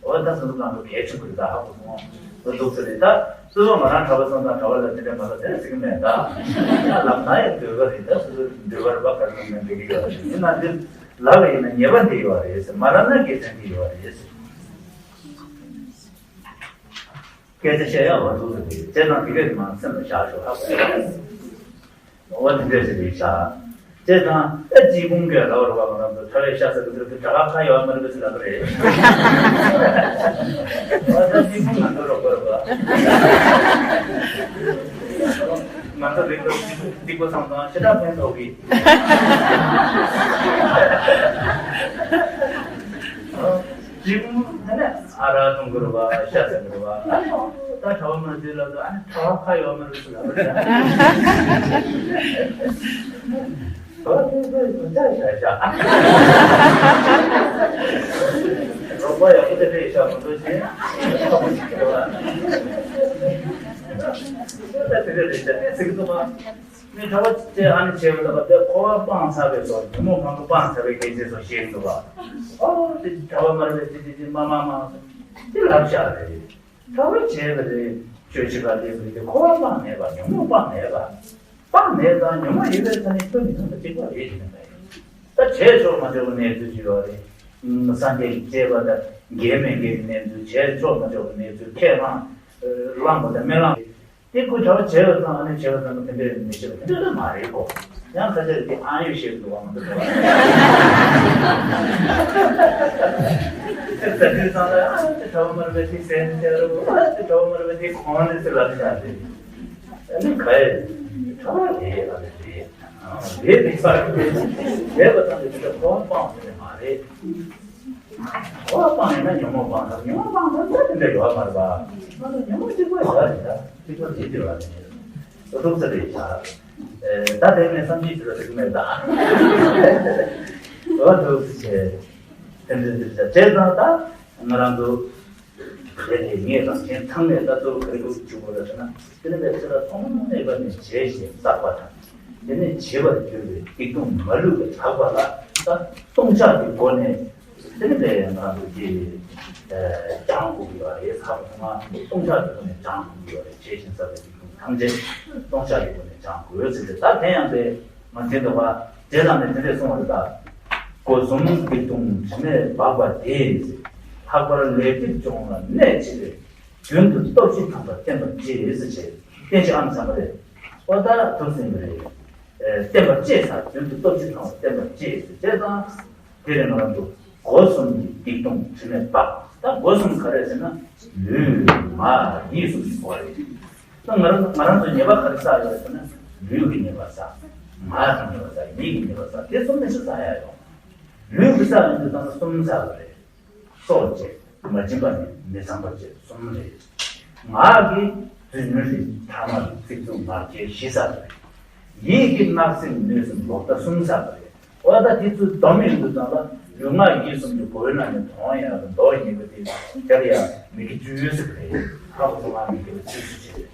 འོ་ད་སོ་སོ་ང་ཚོ་གལ་ཆེན་པོ་རེད་ད་ཧ་གོ་སོང་། འོ་འདུག་ས་རེད་ད། སོ་སོ་ང་རང་གྲྭ་པ་སོང་ཙང་གྲྭ་པ་ལ་དེ་འདྲ་མ་ལ་དེ་ཟེར་གི་མེད་ད། ཡང་ལབ་ན་ཡང་འདོད་པ་རེད་ད། སོ་སོ་འདོད་པ་རེད་པ་ག་རེ་ལབ་ན་འདོད་ཀྱི་ཡོད་རེད། ཡིན་ན་འདི་ལབ་པ་ཡིན་ན་ཉེས་པ་འདི་ཡོད་རེད་ཟེར། མ་ལབ་ན་དགེ་མཚན་འདི་ཡོད་རེད་ཟེར། སྐད་ཆ་བཤད་ཡག་བ་འདུག་ཟེར་ཏེ་བྱས་ཙང་དེ་གས་མ་སེམས་ལ་བཞག་ཤོག་ཧ་གོ། འོ་དེ་འདྲས་ཟེར་ཏེ་བཞག་བྱས་ཙང་ཨེ་ཅི་ཀུང་གིས་ལབ་རེད་བ། ང་རང་ཚོ་གྲྭ་པའི་ཤ་ཟ་གི་ཟེར་ཏེ་དྲག་ཁ་ཡོད་མ་རེད་པས་ཟེར་ལབ་པ་རེད། འོ་ད་ཅི་ཀུང་ང་ཚོ་རོགས་པ་རེད་བ། ང་ཚོ་རིག་པ་ཅི་ཀུང་སྡིག་པ་སང་ཙང་ཞེ་དྲག་ཕན་ཐོགས་གི། ཅི་ཀུང་ཨ་ནི། ཨ་ར་གཏོང་དགོས་རེད་བ། ཤ་ཟ་དགོས་རེད་བ། ཨ་ནི་ད་གྲྭ་པ་མ་བྱེད་ལབ་དུས་ཨ་ནི་གྲྭ་པ་ཁ་ཡོད་མ་རེད་ཟེར་ལབ་རེད། ཨོ་དེ་དེ་དེ་འདྲ་བྱ་བྱ། རོགས་པ་ཡག་པོ་དེ་འདྲ་ཡིན་ཤག་མ་གཏོགས་ཅི་ཁ་པོ་ཞིག་རེད་བ། ད་དེ་འདྲ་རེད་ཤག་དེ་ཟེར་གི་འདུག་བ། ནི་གྲྭ་པ་བྱས་ཨ་ནི་བྱས་པ་ལ་བ་དེ་འཁོར་བ་སྤངས་ཚར་བའི་སོགས་ཉོན་མོངས་གང་ག་སྤངས་ཚར་བའི་སྐད་ཆ་སོགས་བཤད་ཀྱི་འདུག་བ། ཨོ་དེ་གྲྭ་པ་མ་རེད་པས་དེ་དེ་དེ་མ་མ་མ་དེ་ལབ་བཞག་རེད། གྲྭ་པ་བྱས་པ་རེད། ཆོས་བྱེད་པ་རེད་པ་རེད་དེ་འཁོར་བ་སྤངས་མེད་པ་ཉོན་མོངས་སྤངས་མེད་པ། སྤངས་མེད་དང་ཉོན་མོངས་ཡོད་པའི་ས་ནས་ཁྱོད་མི་ཚང་དང་གཅིག་པ་རེད་ཟེར་ནས་པ་ཡིན། ད་བྱས་ཆོག་མ་ཆོག་གི་གནས་ཚུལ་ཅིག་ཡོད་རེད། སངས་རྒྱས་ཀྱིས་བཅས་པ་དང་འགལ་མི་འགལ་གྱི་གནས་ཚུལ། བྱས་ཆོག་མ་ཆོག་གི་གནས་ཚུལ། ཁས་བླངས་བླངས་པ་དང་མི་བླངས། དེ་ཁོ་གྲྭ་པ་བྱས་པ་དང་ཨ་ནི་བྱས་པ་དང་དེ་འདྲས་མི་བྱེད་པ་དེ་འདྲས་ད་མ་རེད་གོ། ཡང་ཁ་ཤས་ཀྱིས་ཨང་ཡོད་བཤད་འདུག་བ་མ་གཏོགས། ད་དུས་ཙང་ལ་ཨ་ནི་གྲྭ་པ་མ་རེད་པས་དེ་ཟེར་ནས་བཤད་རོགས། ཨ་ནི་གྲྭ་པ་མ་རེད་པས་དེ་གོང་ནས་ཟེར་ལབ་བཞག་རེད། ཨ་ནི་ག་ཡེ་གྲྭ་པ་རེད། ཨ་ནི་རེད། རེད་དེ་ས་རེད། རེད་པ་ཙམ་གྱིས་དེ་འདྲ་གོང་སྤངས་ཟེར་ནས་མ་རེད། འཁོར་བ་སྤངས་ཡིན་ན་ཉོན་མོངས་སྤངས་ཚར། ཉོན་མོངས་སྤངས་ཚར་ན་དེ་འདྲ་ཡོད་མ་རེད་པ། ང་ཚོ་ཉོན་མོངས་གཅིག་པ་ཡོད་རེད་ད། གཅིག་པ་དེ་འདྲ་ཡོད་རེད། ཨོ་འདུག་ས་རེད་ཤག་ད་དེ་ནས་བསམ་གཞིག་ཞུ་ལ་ཐུག་མེད་ད། ཨོ་འདུག་ཟེར། དེ་འདྲ་ཟེར་ཤག་བྱས་ཙང་ད་ང་རང་ཚོ་དེ་ནས་ངས་རང་གཞན་ཚང་མས་ད་གཙོ་བོ་ག་རེ་ག་རེ་བྱུང་དགོས་རེད་ཟེར་ན། དེ་ནས་པའི་ཚེ་ལ་ཐོག་མ་མེད་པ་ནས་བྱས་ཤིང་བསགས་པ་དང་། དེ་ནས་བྱེད་པར་འགྱུར་བའི་སྡིག་ལྟུང་མ་ལུས་པ་དག་པ་ལ་ད་ལྟུང་བཤགས་ཀྱི་སྒོ་ནས། དེ་ནི་ལས་ཡང་ང་ཚོ་ཀྱིས་སྦྱང་དགོས་ཀྱི་ཡོད་རེད། ཚ་བོ་ཚང་མ་ལྟུང་བཤགས་ཀྱི་སྒོ་ནས་སྦྱང་དགོས་ཀྱི་ཡོད་རེད། བྱས་ཤིང་བསགས་པའི་སྡིག་ལྟུང་ཐམས་ཅད་ལྟུང་བཤགས་ཀྱི་སྒོ་ནས་སྦྱང་དགོས་ཟེར་ཏེ། ད་དེ་ཡང་དེ་ང་དེ་འདྲ་བ་རྗེ་བླ་མས་དེ་འདྲས་གསུངས་པ་རེད་ད། སྒོ་གསུམ་སྡིག་ལྟུང་དྲི་མས་སྦགས་པ་དེས། ལྷག་པར་ལས་སྡིག་སྦྱོང་བར་གནས་བྱེད་པའི། རྒྱུན་དུ་སྟོབས་བཞི་ཚང་བར་བསྟེན་པར་བགྱི་ཟེར་བྱས། བསྟེན་བྱ་ཨ་མ་ཚང་མ་རེད། ཨོ་ད་ཐུགས་ཟིན་པ་རེད། བསྟེན་པར་བགྱི་ཟེར། རྒྱུན་དུ་སྟོབས་བཞི་ཚང་བར་བསྟེན་པར་བགྱི་ཟེར་བྱས་ཙང་། དེ་རིང་ང་རང་ཚོ་ སྒོ་གསུམ་གྱི་སྡིག་ལྟུང་དྲི་མས་སྦགས། ད་སྒོ་གསུམ་ག་རེ་ཟེར་ན། ལུས་ངག་ཡིད་གསུམ་གྱི་སྒོ་རེད། ད་ང་རང་ང་རང་ཚོ་ཉེས་པ་ག་རེ་བསགས་ཡོད་ཟེར་ན། ལུས་ཀྱི་ཉེས་པ་བསགས། ངག་གི་ཉེས་པ་བསགས། ཡིད་ཀྱི་ཉེས་པ་བསགས། དེ་གསུམ་མི་སུ་བསགས་ཡ་ཡོང་། ལུས་ཀྱི་བསགས་ཡོང་དུས་ཙམ་ལ་གསུམ་བསགས་པ་རེད། སྲོག་བཅད། མ་བྱིན་པ་ནི་མི་ཚངས་པར་སྤྱད་གསུམ་རེད། ངག་གི་རྫུ་འཕྲུལ་ཐ་མ་གི་ཚིག་རྩུབ་ངག་འཁྱལ་བཞི་བསགས་པ་རེད། ཡིད་ཀྱི་བརྣབ་སེམས་གནོད་སེམས་ལོག་ལྟ་གསུམ་བསགས་པ་རེད། འོ་ད་དེ་ཚོ་སྡོམ་ཡོང་དུས་ཙམ་ལ་ལུས་ངག་ཡིད་གསུམ་གྱི་སྒོའི་ནང་ནས་དོན་ཡག་གི་མདོ་ཡིན་པ་དེ་དེར་ཡང་མི་དགེ་བཅུ་ཡོད་ཟེར་གི་རེད། ཧ་གོ་སོང་ང་། མི་དགེ་བ་བཅུ་ཟེར་གྱི་རེད།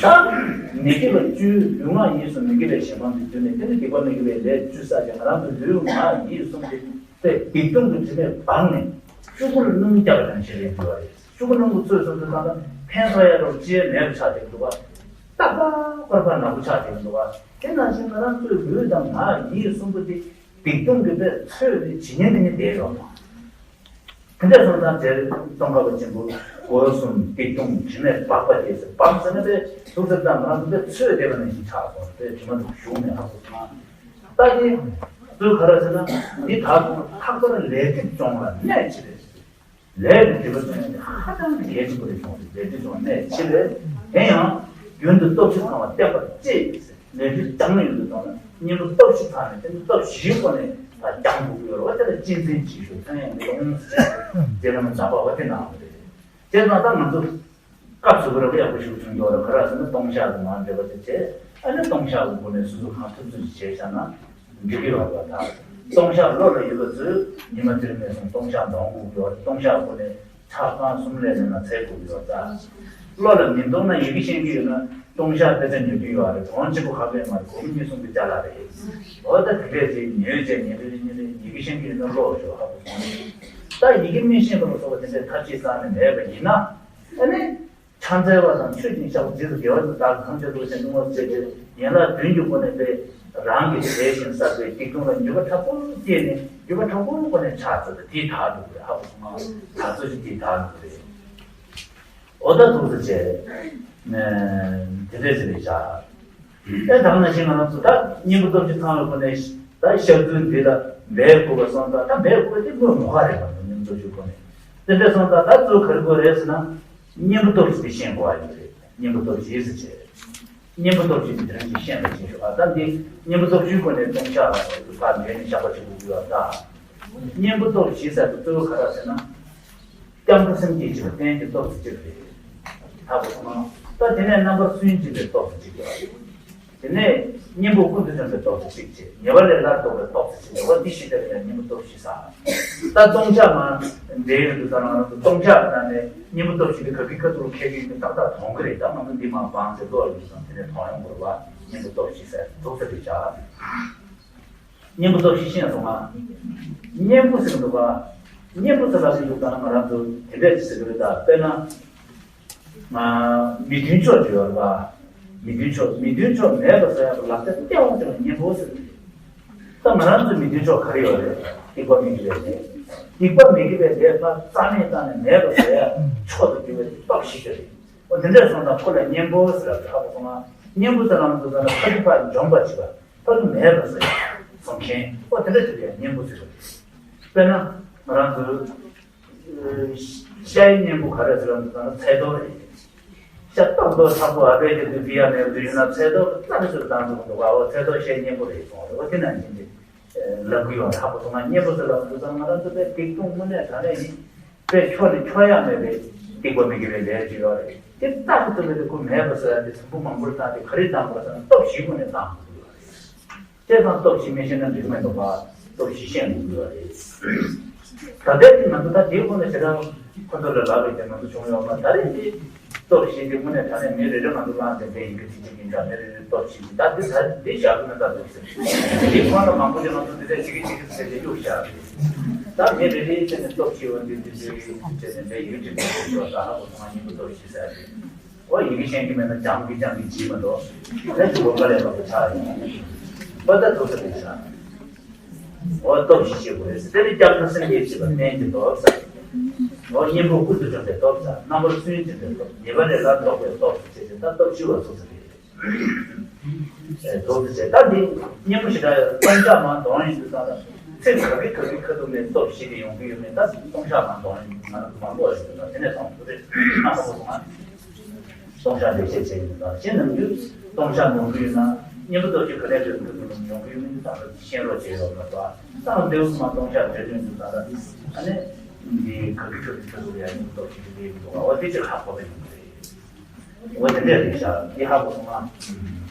ད་མི་དགེ་བ་བཅུ། ལུས་ངག་ཡིད་གསུམ་མི་དགེ་བའི་གཞན་དབང་དུ་གྱུར་ནས། དེ་ནི་སྡིག་པ་མི་དགེ་བའི་ལས་བཅུ་བསགས་ཀྱང་། ང་རང་ཚོ་ལུས་ངག་ཡིད་གསུམ་གྱི་དེ་སྡིག་ལྟུང་གི་དྲི་མས་སྦགས་ནས་ཆུ་བུར་སྣུམ་རྒྱག་པ་ནང་བཞིན་རེད་འགྱུར་བ་རེད། ཆུ་བུར་སྣུམ་གྱིས་ཚོས་སོང་དུས་ཙམ་ལ་ཕན་ཐོགས་ཡ་རོགས་ཅི་ཡང་མེད་པ་ཆགས་བསྡད་འདུག་བ། རྟག་པར་ཁོག་པ་ན་བུ་ཆགས་བསྡད་འདུག་བ། དེ་ནང་བཞིན་ང་རང་ཚོའི་ལུས་དང་ངག་ཡིད་གསུམ་པོ་དེ་སྡིག་ལྟུང་གི་དཔེ་ཚོས་ནས་ཇི་སྙེད་དེ་ནི་བསྡད་ཡོད་མ། དེ་འདྲ་སོང་ཙང་རྗེ་ཙོང་ཁ་པ་ཆེན་པོས་སྒོ་གསུམ་སྡིག་ལྟུང་དྲི་མས་སྦགས་པ་དེ་ཟེར། སྦགས་ཟེར་ན་དེ་ཐུགས་ཟེར་དང་ང་རང་ཚོ་དེ་ཚོས་བསྡད་པ་ནང་བཞིན་ཆགས་སོང་། དེ་དྲི་མ་དེ་ཞུགས་ནས་ཧ་གོ་སོང་། ད་དེ་ཚོས་ག་རེ་ཟེར་ན། འདི་དག་ཀུན་ལྷག་པར་ལས་སྒྲིབ་སྦྱོང་བ་གནད་ཆེ་བས། ལས་ཀྱི་སྒྲིབ་པ་སྦྱོང་ཡ་དེ་ཧ་ཅང་གི་གལ་ཆེན་པོ་རེད་སོང་། ལས་སྒྲིབ་སྦྱོང་གནད་ཆེ་བས། དེ་ཡང་རྒྱུན་དུ་སྟོབས་བཞི་ཚང་བ་བསྟེན་པར་བྱེད་ཟེར། ལས་སྒྲིབ་སྦྱང་ནས་ཡོང་དུས་ཙམ་ལ་གཉེན་པོ་སྟོབས་བཞི་ཚང་ནས། དེ་ནི་སྟོབས་བཞིའི་སྒོ་ནས་ད་སྦྱང་དགོས་ཀྱི་ཡོད་རེད་བ། དེ་ལ་གཅེས་འཛིན་བྱེད་ཤོག། ཚངས་དབྱངས་ཀློང་ཟེར་རྗེ་བླ་མ་ཛ་པ་བ་དེ་གནང་བ་རེད། བྱས་ཙང་ད་ང་ཚོ་སྐབས་སུ་བབ་པ་ཡག་པོ་ཞིག་བྱུང་འདུག་ར། ག་རེ་ཟེར་ན་ལྟུང་བཤགས་ཀྱི་ངང་འབྲེལ་བ་དེ་བྱས། ཨ་ནི་ལྟུང་བཤགས་ཀྱི་སྒོ་ནས་སོ་སོ་གང་ཐུབ་ཚུལ་ཞིག་བྱས་བཞག་ན་འགྲིག་གི་ཡོད་རེད་བ། ད་ལྟུང་བཤགས་བློ་ལ་ཡོད་པ་ཚོས་ཉི་མ་དེར་ནས་བཟུང་ལྟུང་བཤགས་འདོན་དགོས་ཀྱི་ཡོད་རེད། ལྟུང་བཤགས་སྒོ་ནས་ཆ་ཚང་གསུམ་ལས་མེད་ན་འཚལ་དགོས་ཀྱི་ཡོད་རེད། ད་བློ་ལ་མི་འདོང་ན་ཡི་གེ་ཤེས་ཀྱི་ཡོད་ན་ལྟུང་བཤགས་དཔེ་ཆ་ཉོ་རྒྱུ་ཡོད་རེད། གྲོང་ཆེན་པོ་ཁ་པའི་མར་སྒོར་མོ་གཉིས་གསུམ་གྱི་ཅ་ལག་རེད། འོ་ད་དེ་འདྲས་ཅིག་ཉོས་བྱས་ཉིན་རེ་ཉིན་རེ་ཡི་གེ་ཤེས་ཀྱི་ཡོད་ན་ཀློག་ཤོག། ཧ་གོ་སོང་། ད་ཡི་གེ་མི་ཤེས་པ་ལ་སོགས་པ་དེ་འདྲས་ཐབས་ཤེས་བསགས་ནས་མེད་པ་ཡིན་ན། ཨ་ནི། ཕྱག་འཚལ་བ་དང་མཆོད་ཅིང་བཤགས་པ། རྗེས་སུ་དགེ་བ་ནི་བདག་གིས་ཐམས་ཅད་བསགས་ཤིང་། གཏུམ་མོ་ཟད་ཅིང་ཡན་ལག་བདུན་གྱི་སྒོ་ནས་དཔེ་རང་གིས་བྱས་ཤིང་བསགས་པའི་སྡིག་ལྟུང་ལ་འགྱོད་པ་དྲག་པོ་སྐྱེས་ནས་འགྱོད་པ་དྲག་པོའི་སྒོ་ནས་ཕྱག་འཚལ་ཏེ་དེའི་དག་འགྲུབ་པ་རེད། ཧ་གོ་སོང་ང་། ད་ཚོད་ཅིག་དེའི་དག་འགྲུབ་པ་རེད། འོ་ད་ཐུགས་སུ་ཆེ། དེ་འདྲས་ཟེར་བའི་བྱ། ཨེ་དང་ནང་བཞིན་ང་རང་ཚོ་ད་གཉེན་པོ་སྟོབས་བཞི་ཚང་བའི་སྒོ་ནས་ད་བཤགས་ཚུལ་འདི་ལ་འབད་དགོས་པ་སོང་ཙང་། ད་འབད་དགོས་པ་དེ་དངོས་མ་ཁ་རེད་པ། གཉེན་པོ་སྟོབས་བཞིའི་སྒོ་ནས། དེ་འདྲ་སོང་ཙང་ད་གཙོ་བོ་ག་རེ་དགོས་རེད་ཟེར་ན། གཉེན་པོ་སྟོབས་བཞི་དེ་ཤེས་དགོས་པ་ཡིན་པ་རེད། གཉེན་པོ་སྟོབས་བཞི་ཟེར་བྱས། གཉེན་པོ་སྟོབས་བཞི་དེ་རང་གིས་ཤེས་པ་བྱེད་ཤོག། ཨ་ད་འདི་གཉེན་པོ་སྟོབས་བཞིའི་སྒོ་ནས་ལྟུང་བཤགས་ལ་ཕར་འབད་ནས་བཤགས་པ་བྱེད་དགོས་ཀྱི་ཡོད་ད། གཉེན་པོ་སྟོབས་བཞི་ཟེར་དུས་གཙོ་བོ་ག་རེ་ཟེར་ན། སྐྱབས་འགྲོ་སེམས་བསྐྱེད་བྱེད་པ་རྟེན་གྱི་སྟོབས་སུ་གཅིག་རེད། ཧ་གོ་སོང་ངམ། ད་དེ་ནས་རྣམ་པར་སུན་འབྱིན་པའི་སྟོབས་སུ་གཅིག་རེད། དེ་ནས་གཉེན་པོ་ཀུན་ཏུ་སྦྱོར་བའི་སྟོབས་སུ་གཅིག་བྱས། ཉེས་པ་ལས་སླར་ལྡོག་པའི་སྟོབས་སུ་གཅིག་བྱས། འོ་འདི་བཞི་དེ་ལ་ཡང་གཉེན་པོ་སྟོབས་བཞི་ཟེར། ད་ལྟུང་བཤགས་མར་འབྲེལ་ཡོང་དུས་ཙམ་ལ་ང་རང་ཚོ་ལྟུང་བཤགས་ཀྱི་ནང་ནས་གཉེན་པོ་སྟོབས་བཞི་དེ་ག་གི་ཁ་ཐུག་ལ་འཁེལ་གྱི་ཡིན་པ་ཏག་ཏག་མཐོང་གི་རེད། ད་ང་ཚོ་འདི་མར་སྦངས་ཚེ་བློ་ལ་ཡོད་ཙང་དེ་ནས་མཐོང་ཡོང་དགོས་རེད་བ། གཉེན་པོ་སྟོབས་བཞི་ཟེར་འདུག་ས་དེ་བྱ། གཉེན་པོ་སྟོབས་བཞི་ཤེས་སོང་ང་། གཉེན་པོ་ཟེར་གི་འདུག་ག། གཉེན་པོ་ཟེར་ལབ་ཀྱི་འདུག་ད་ང་རང་ཚོ་དེ་འདྲས་ཅིག་ཟེར་གི་རེད། ད་དཔེར་ན། ང་མི་མཐུན་ཕྱོགས་ཅིག་ཡོད་རེད་པ། མི་མཐུན་ཕྱོགས། མི་མཐུན་ཕྱོགས་མེད་པ་ཟེར་ཡག་གི་ལག་ཆ་སྟེར་འོང་དེ་ལ་གཉེན་པོ་ཟེར་གི་རེད། ད་ང་རང་ཚོའི་མི་མཐུན་ཕྱོགས་ག་རེ་ཡོད་རེད། སྡིག་པ་མི་དགེ་བའི་ལས། སྡིག་པ་མི་དགེ་བའི་ལས་ལ་རྩ་མེད་བཏང་ནས་མེད་པ་ཟེར་ཡག་ཕྱོགས་སུ་གྱུར་པའི་སྟོབས་བཞི་དེ་རེད། འོ་དེ་འདྲས་སོང་ཙང་ཁོ་ལ་གཉེན་པོ་ཟེར་ལབ་ཀྱི་ཧ་གོ་སོང་ང་། གཉེན་པོ་ཟེར་ལབ་དུས་ཙམ་ལ་ཕ་གི་ཕར་འཇོམས་པ་བྱེད་པ། ཕ་གི་མེད་པ་ཟེར་ཡག་བཟོ་མཁན། འོ་དེ་འདྲ་ཅིག་ལ་གཉེན་པོ་ཟེར་བ་རེད། དཔེར་ན་ང་རང་ཚོ་ཤའི་གཉེན་པོ་ག་རེ་ཟེར་ལབ་དུས་ཙམ་ལ་ཚལ་ཏོག་རེད། ཤ་སྟག་ཏོག་ཚ་པོ་ཨ་ཕས་ཀྱི་དུས་ཕི་ཡ་མེད་པ་དུས་ཡིན་ན་ཚལ་ཏོག་རྩ་ནས་ཚུར་བཏང་ཐུབ་མི་འདུག་ག། འོ་ཚལ་ཏོག་ཤའི་གཉེན་པོ་རེད་གསུངས་རེད། འོ་དེ་ནང་བཞིན་དེ། ལབ་ཀྱི་ཡོད་རེད། ཧ་གོ་སོང་ང་། གཉེན་པོ་ཟེར་ལབ་དུས་ཙམ་ང་རང་ཚོ་དཔེ་སྡིག་ལྟུང་དངོས་གནས་དྲང་གནས་ཡིན། དཔེ་འཁྱོག་ནས་འཁྱོག་ཡག་མེད་པའི་སྡིག་པ་མི་དགེ་བའི་ལས་ཅིག་ཡོད་རེད། དེ་རྟག་ཏུ་ཐུབ་པའི་དེ་ཁོ་མེད་པ་ཟེར་ཡག་དེ་ཚོམ་བུ་མང་པོར་བཏང་སྟེ་ག་རེ་བཏང་དགོས་ཟེར་ན་སྟོབས་བཞིའི་སྒོ་ནས་བཏང་དགོས་ཀྱི་ཡོད་རེད། བྱས་ཙང་སྟོབས་བཞི་མི་ཤེས་ན་འགྲིག་མི་འདུག་པ། སྟོབས་བཞི་ཤེས་དགོས་ཀྱི་ཡོད་རེད། ད་ལྟའི་དེ་ང་ཚོ་ད་དེའི་སྒོ་ནས་ཞེ་དྲག་ཁོ་ཚོ་ལ་ལབ་པའི་དེ་ང་ཚོ་བྱུང་ཡོད་མ། ད་རེས་དེ། སྟོབས་བཞི་འདི་དངོས་གནས་དྲང་གནས་མི་རེ་རེ་ང་ཚོ་བླངས་ཏེ་འདི་ཡི་གེ་ཚིག་གཅིག་ཡིན་ད། མི་རེ་རེ་སྟོབས་བཞི་འདི་ད་འདི་ད་འདི་བཞག་གི་མེད་ད་འདུག་ཟེར། འདི་ཁོ་ན་མང་པོ་ཅིག་ང་ཚོ་འདི་འདྲས་གཅིག་གིས་གཅིག་གིས་ཟེར་ཏེ་གཡུག་བཞག་རེད། ད་མི་རེ་རེའི་ཆེད་ནས་སྟོབས་བཞི་བ་འདི་འདི་འདི་ཆེད་ནས་འདི་ཡི་གེ་ཚིག་གཅིག་ཡོད་ད། ཧ་གོ་སོང་ང་། གཉེན་པོ་སྟོབས་བཞི་ཟེར་ཏེ། འོ་ཡི་གེ་ཤེས་ཀྱི་མེད་ན་སྦྱང་གི་སྦྱང་གི་བྱེད་མ་གཏོགས་ལས་ཀྱི་གོ་སྐལ་ལས་ལོག་པ་ཆགས་ཡོང་། པ་ད་འདུག་ཟེར་རེད་ཤག། འོ་སྟོབས་བཞི་ཤེས་དགོས་རེད་ཟེར། དེ་ནི་སྐྱབས་འགྲོ་སེམས་བསྐྱེད་བྱེད་པ་རྟེན་གྱི་སྟོབས་ཟེར། འོ་གཉེན་པོ་ཀུན་ཏུ་སྦྱོར་བའི་སྟོབས་ཟེར། རྣམ་པར་སུན་འབྱིན་པའི་སྟོབས། ཉེས་པ་ལས་སླར་ལྡོག་པའི་སྟོབས་ཟེར་བྱས་ཏེ་ད་སྟོབས་བཞི་བ་ཚོགས་ཟེར་རེད། ཨེ་ཚོགས་ཟེར་བྱས་ད་འདི་གཉེན་པོ་ཞེ་དྲག་ཡོད། ལྟུང་བཤགས་མར་འདོན་ཡོང་དུས་ཙམ་ལ་ ཚེ་ག་གི་ག་གི་ཁ་ཐུག་ནས་སྟོབས་བཞི་དེ་ཡོང་གི་ཡོད་མེད་ད་སྟོང་ཤག་མ་གཏོང་ཡིན་ང་རང་ཚོ་མང་པོ་རེད་འདུག་དེ་ནས་མཐོང་ཐུབ་རེད་ཨ་ཧ་གོ་སོང་ཨ། སྟོང་ཤག་ལེགས་བཤད་བྱས་ཡིན་ད་ཤེས་ནམ་རྒྱུན་སྟོང་ཤག་ཡོང་གི་ཡོད་ན་གཉེན་པོ་སྟོབས་ཀྱི་ག་ནས་འགྲོ་ཐུབ་ཀྱི་ཡོང་གི་ཡོད་མེད་ད་ཤེས་རོགས་བྱས་ཡོད་མ་གཏོགས་ད་འདེའུ་མ་སྟོང་ཤག་བརྗོད་དོན་འདུག་ད་ད་ཨ་ནི་འདི་ག་གི་ཁ་ཐུག་ཁ་ཐུག་ཡ་གཉེན་པོ་སྟོབས་ཀྱི་དེ་འདུག་ཨ་འོ་དེ་ཅིག་ཧ་གོ་བ་ཡིན་གི་རེད། འོ་དེ་འདྲ་རེད་ཤག་འདི་ཧ་གོ་སོང་ཨ།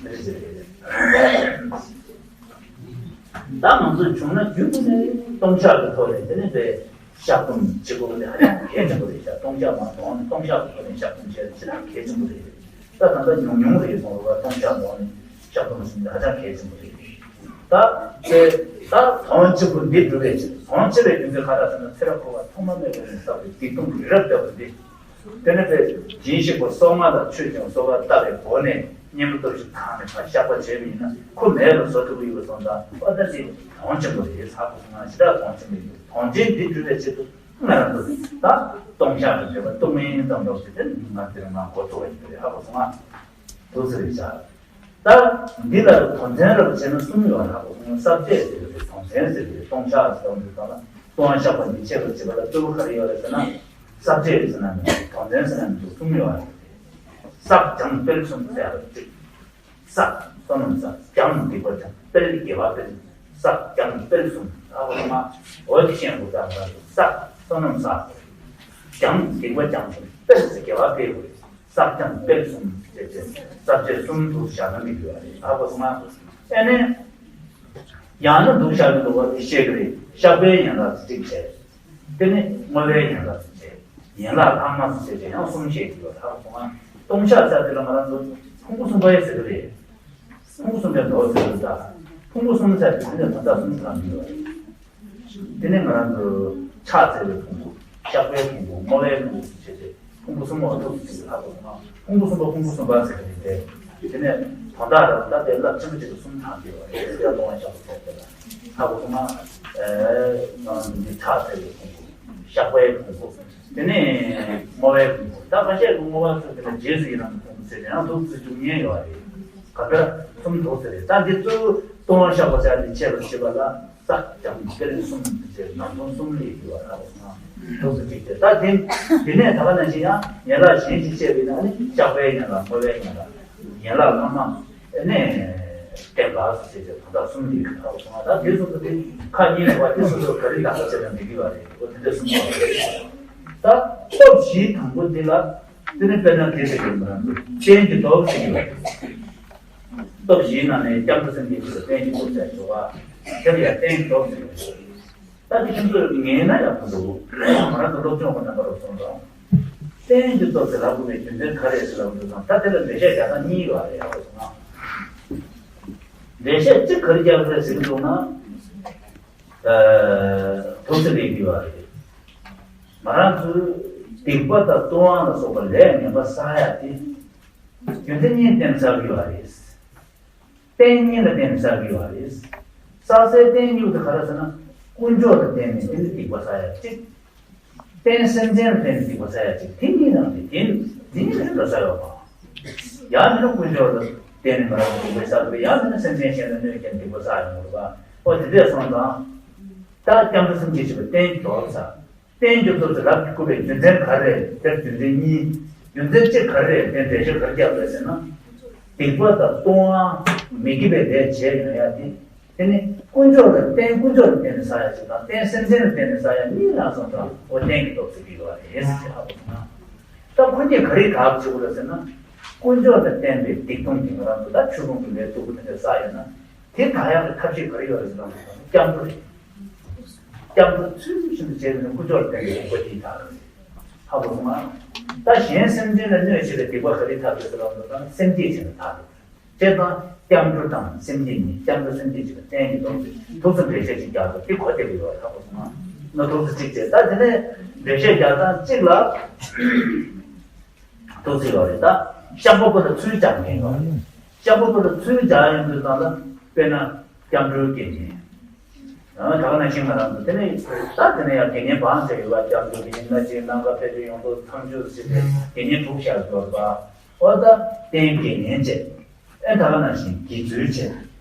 དེ་འདྲ་ཞིག་རེད། ད་ང་ཚོ་བྱུང་ན་རྒྱུན་དུ་ནས་སྟོང་ཤག་གི་ཐོག་ནས་དེ་ནས་པའི་བཤགས་སྡོམ་བྱེད་དགོས་པ་དེ་ཧ་ཅང་གལ་ཆེན་པོ་རེད་ཤག་སྟོང་ཤག་མ་གཏོང་ནས་སྟོང་ཤག་གི་ཐོག་ནས་བཤགས་སྡོམ་བྱས་ན་ཞེ་དྲག་གལ་ཆེན་པོ་རེད། ད་ད་ལྟ་ཉུང་ཉུང་རེད་སོང་རུང་སྟོང་ཤག་གི་ཐོག་ནས་བཤགས་སྡོམ་ཟེར་ན་ཧ་ཅང་གལ་ཆེན་པོ་རེད། ད་དེ་ད་དོན་གཅིག་པུ་འདི་སྒྲུབ་པའི་ཕྱིར་དོན་ཆེ་བའི་རྒྱུ་མཚན་ག་རེ་ཟེར་ན་ཚེ་རབས་འཁོར་བ་ཐོག་མ་མེད་པ་ནས་བསགས་པའི་སྡིག་ལྟུང་གི་རབ་བརྟག་པ་འདི། དེ་ནས་དཔེ་སྦྱིན་ཞིག་པ་སྲོག་སྔགས་དང་ཆོས་ཀྱང་གསོལ་བ་བཏབ་པའི་སྒོ་ནས་གཉེན་པོ་སྟོབས་ཤིག་ཐང་ནས་ཕར་བཤགས་པ་བྱས་པ་ཡིན་ན་ཁོ་མེད་པར་བཟོ་ཐུབ་ཀྱི་ཡོད་པ་སོང་ཙང་ཨ་ད་ཅིག་དོན་ཆེན་པོ་རེད་ཧ་གོ་སོང་ང་ཞེ་དྲག་དོན་ཆེན་པོ་ཡིན་དོན་ཆེན་འདི་འགྲུབ་པའི་ཆེད་དུ་ང་རང་ཚོ་ད་སྟོང་ཤག་གི་འབྲེལ་བ་སྟོང་མིན་ཙམ་འགྲོ་ཞེས་དེ་ང་འདིར་ང་འགོ་ཚུགས་པ་ཡིན་པ་རེད་ཧ་གོ་སོང་ང་འདུག་ཟེར་རེད་བྱ། ད་འདི་ལ་དོན་ཚན་རབ་བྱས་ན་གསུམ་ཡོད་རེད་ཧ་གོ་སོང་ང་ས་བཅད་ཟེར་བའི་དོན་ཚན་ཟེར་བའི་སྟོང་ཤག་ཟེར་བ་འདི་དང་ལ། ལྟུང་བ་བཤགས་པ་འདི་བྱེད་པར་བྱེད་པ་ལ་གཙོ་བོ་ག་རེ་ཡོད་རེད་ཟེར་ན། ས་བཅད་རེད་ཟེར་ན་མི་འདུག་དོན་ཚན་ཟེར་ན་མི་འདུག་གསུམ་ཡོད་རེད། བསགས་སྦྱང་སྤེལ་གསུམ་ཟེར་བ་གཅིག་བསགས་བསོད་ནམས་བསགས་སྦྱང་སྡིག་པ་སྦྱང་སྤེལ་དགེ་བ་སྤེལ། བསགས་སྦྱང་སྤེལ་གསུམ་ཨ་འོ་མ་འོ་དེ་ཤེས་དགོས་ད་ང་ཚོ་བསགས་བསོད་ནམས་བསགས་སྦྱང་སྡིག་པ་སྦྱང་སྤེལ་ཟེར་དགེ་བ་སྤེལ་དགོས། བསགས་སྦྱང་སྤེལ་གསུམ་ཟེར་བྱས་ས་བཅད་གསུམ་དུ་བཞག་ན་མི་འགྲོ་བ་རེད་ཨ་འོ་མ་ཨ་ནི། ཡང་ན་འདུག་བཞག་གི་འདུག་བ་དེ་བཤད་གི་རེད། བཤགས་པའི་ཡན་ལག་གཅིག་བྱས། དེ་ནི་བསྔོ་བའི་ཡན་ལག་གཅིག་བྱས། ཡན་ལག་ལྷག་མ་གཅིག་བྱས་ཡང་གསུམ་བཤད་ཀྱི་ཡོད་ཧ་གོ་སོང་ང་། ལྟུང་བཤགས་ཚར་དེ་ལ་ང་རང་ཚོ་ཕུང་པོ་གསུམ་པ་ཡི་ཟེར་གི་རེད། ཕུང་པོ་གསུམ་པའི་མདོ་ཟེར་གི་འདུག་ཕུང་པོ་གསུམ་ཚར་དེ་དེ་ནས་ད་ལྟ་གསུམ་ཚར་གི་ཡོད་རེད། དེ་ནས་ང་རང་ཚོ་ཕྱག་འཚལ་བའི་ཕུང་པོ། བཤགས་པའི་ཕུང་པོ་བསྔོ་བའི་ཕུང་པོ་ཟེར་བྱས་ཏེ། ཕུང་པོ་གསུམ་པོ་ཐུགས་སུ་ཆུད་པའི་ལྷ་སྐུ་སོང་ང་། ཕུང་པོ་གསུམ་པ་ཕུང་པོ་གསུམ་པ་ཟེར་གྱི་རེད་དེ། དེ་ནས་དོན་དག་རང་ད་ལྟའི་རླབས་ཆེན་པོ་ཅིག་ཏུ་གསུམ་དྲངས་ཏེ་བ་རེད་ཟེར་ཡ་གཏོང་བ་ཤོག་ཐོག་དེ་ལ་ལྷ་སྐུ་སོང་ང་། ཨེ་ང་འདི་ཕྱག་འཚལ་བའི་ཕུང་པོ། བཤགས་པའི་ཕུང་པོ། དེ་ནས་བསྔོ་བའི་ཕུང་པོ་ད་ཁ་ཤས་ཀྱི་བསྔོ་བ་ཚོ་དེ་ལ་རྗེས་སུ་ཡི་རང་གི་ཕུང་པོ་ཟེར་ཡང་དུ་བརྩི་བཅུག་ཉེན་ཡོད་རེད། ག་འདྲ་གསུམ་དུ་ཟེར་རེད་ད་འདི་གཙོ་བོ་ལྟུང་བ་བཤགས་པ་ཟེར་ཡ་འདི་འཆད་པར་བྱེད་པ་ལ། བསགས་སྦྱང་སྤེལ་གསུམ་ཟེར་ནང་དོན་གསུམ་ལས་ཡོད་པ་ལ་སོང་ང་། ཐུགས་སུ་ཆུད་དེ་ད་དེ་དེ་ནས་ད་ག་ནང་བཞིན་ཡང་ཡན་ལག་གཞན་ཞིག་བཤད་པས་ན་ནི་བཤགས་པའི་ཡན་ལག་བསྔོ་བའི་ཡན་ལག་ཡན་ལག་ལྔ་མ་ནས་བསྟན་པ་ཟེར་ཏེ་ད་ལྟ་གསུམ་ལས་ཡོད་པ་ལ་སོང་ང་ད་དེ་གསུམ་དུ་དེ་ཁ་གཉིས་ལ་བ་དེ་སོ་སོ་ག་རེ་ལག་པ་བྱས་ན་འགྲིག་གི་བ་རེད་འོ་དེ་འདྲ་གསུམ་པ་རེད། ད་སྟོབས་བཞིའི་དང་པོ་འདི་ལ། དེ་ནི་དཔེར་ན་དེ་ཟེར་གྱི་མི་རང་ཚོ་རྟེན་གྱི་སྟོབས་ཟེར་གྱི་ཡོད། སྟོབས་བཞིའི་ནང་ནས་སྐྱབས་འགྲོ་སེམས་བསྐྱེད་ཀྱི་རྟེན་གྱི་སྟོབས་ཟེར་ཞོག་པ། དེ་ལ་ཡང་རྟེན་གྱི་སྟོབས་ཟེར་གྱི་ཡོད། ད་དེ་ཁྱིམ་ཚོས་ངེས་ན་ཡག་པོ་འདུག་ང་རང་ཚོ་སློབ་སྦྱོང་གི་རྣམ་པར་སོང་ཙང་། རྟེན་གྱི་སྟོབས་ཟེར་ལབ་དགོས་པའི་རྒྱུ་མཚན་ག་རེ་ཟེར་ལབ་འདུག་ཙང་ད་དེ་ལ་འགྲེལ་བཤད་རྒྱག་སྟངས་གཉིས་ཡོད་རེད་ཡག་པོ་སོང་ན། འགྲེལ་བཤད་གཅིག་ག་རེ་རྒྱག་དགོས་རེད་ཟེར་གྱི་འདུག་ན། ཐུགས་སུ་ལེགས་ཡོད་རེད། ང་རང་ཚོའི་སྡིག་པ་དང་ལྟུང་བ་ལ་སོགས་པ་ལས་ངན་པ་བསགས་ཡ་དེ། རྒྱུ་མཚན་གཉིས་བརྟེན་ནས་བསགས་ཀྱི་ཡོད་རེད། རྟེན་གཉིས་ལ་བརྟེན་ནས་བསགས་ཀྱི་ཡོད་རེད། བསགས་སའི་རྟེན་གཉིས་དེ་ག་རེ་ཟེར་ན། དཀོན་མཆོག་ལ་བརྟེན་ནས་དེ་ནི་སྡིག་པ་བསགས་ཡ་གཅིག་རྟེན་སེམས་ཅན་ལ་བརྟེན་ནས་སྡིག་པ་བསགས་ཡ་གཅིག་དེ་གཉིས་ནང་དེ་དེ་ནི་དེ་གཉིས་ལ་བརྟེན་ནས་བསགས་ཡོད་པ། ཡང་མིན་ན་དཀོན་མཆོག་ལ་བརྟེན་ནས་ང་རང་ཚོ་སྡིག་པ་བསགས་ཡོད་ཡང་མིན་ན་སེམས་ཅན་གཞན་ལ་གནོད་བསྐྱལ་སྡིག་པ་བསགས་ཡོད་མ་རེད་པ། ཨོ་དེ་འདྲས་སོང་ཙང་། ད་སྐྱབས་འགྲོ་སེམས་བསྐྱེད་ཅེས་པ་རྟེན་གྱི་སྟོབས་ཟེར། རྟེན་གྱི་སྟོབས་ཟེར་ལབ་དགོས་པའི་རྒྱུ་མཚན་ག་རེ་རེད་དེར་རྒྱུ་མཚན་གཉིས། རྒྱུ་མཚན་གཅིག་ག་རེ་རེད་དེ་འགྲེལ་བཤད་ག་རེ་རྒྱབ་རེད་ཟེར་ན། སྡིག་པ་དང་ལྟུང་བ་མི་དགེ་བའི་ལས་བྱས་ཡོང་ཡ་དེ། དེ་ནི་དཀོན་མཆོག་ལ་རྟེན་དཀོན་མཆོག་ལ་བརྟེན་ནས་བསགས་ཡ་ཅིག་དང་རྟེན་སེམས་ཅན་ལ་བརྟེན་ནས་བསགས་ཡ་གཉིས་ལ་སོང་ཙང་ཨོ་རྟེན་གྱི་སྟོབས་ཟེར་གྱི་ཡོད་རེད་ཟེར་ཧ་གོ་སོང་ན། ད་ཁོ་གཉིས་ག་རེ་དགག་བྱེད་དགོས་རེད་ཟེར་ན། དཀོན་མཆོག་ལ་བརྟེན་པའི་སྡིག་ལྟུང་དེ་ང་རང་ཚོ་ད་ཆོས་ལུགས་ཀྱི་ལས་སྡུག་པོ་དེ་འདྲ་བསགས་ཡོད་ན། དེ་དག་ཡག་གི་ཐབས་ཤེས་ག་རེ་ཡོད་རེད་ཟེར་ན། སྐྱབས་འགྲོ་རེད། སྐྱབས་འགྲོ་ཚུལ་བཞིན་དུ་བྱས་ནས་དཀོན་མཆོག་ལ་བརྟེན་པའི་དགོས་པ་དེ་དག་རེད། ཧ་གོ་སོང་ང་། ད་གཞན་སེམས་ཅན་ལ་གནོད་བྱེད་པའི་སྡིག་པ་ག་རེ་ཐབས་རེད་ཟེར་ན་སེམས་བསྐྱེད་བྱས་ནས་ཐབས་རེད། བྱས་ཙང་སྐྱབས་འགྲོ་དང་སེམས་བསྐྱེད་གཉིས་སྐྱབས་འགྲོ་སེམས་བསྐྱེད་ཅེས་པ་རྟེན་གྱི་སྟོབས་ཀྱིས་ཐུགས་སུ་འགྲེལ་བཤད་ཅིག་རྒྱག་དགོས་དེ་གོ་བདེ་པོ་ཡོད་ཧ་གོ་སོང་ང་། ཐུགས་སུ་གཅིག་བྱས་ད་དེ་ནས་འགྲེལ་བཤད་རྒྱག་སྟངས་གཅིག་ལ། ཐུགས་སུ་ཡོད་རེད་ད། བཤགས་པ་པོ་ལ་ཚུལ་སྦྱང་མཁན་ཡོད་རེད། བཤགས་པ་པོ་ལ་ཚུལ་སྦྱང་ཡོང་དུས་ཙམ་ལ་དཔེར་ན་སྐྱབས་འགྲོའི་དགེ་བསྙེན། ད་ག་ནང་བཞིན་ང་རང་ཚོ་དེ་ནས་ད་དེ་ནས་ཡང་དགེ་བསྙེན་བང་ཟེར་ཡོད་པ་སྐྱབས་འགྲོ་དགེ་བསྙེན་ལྔ་བཅུ་ནམ་མཁའ་ཕན་ཆད་ཡོངས་རྫོགས་མཚམས་སྦྱོར་ཟེར་ཏེ་དགེ་བསྙེན་དྲུག་བཞག་ཡོད་པ། འོ་ད་རྟེན་དགེ་བསྙེན་བྱས། ཨེ་ད་ག་ནང་བཞིན་དགེ་ཚུལ་བྱས།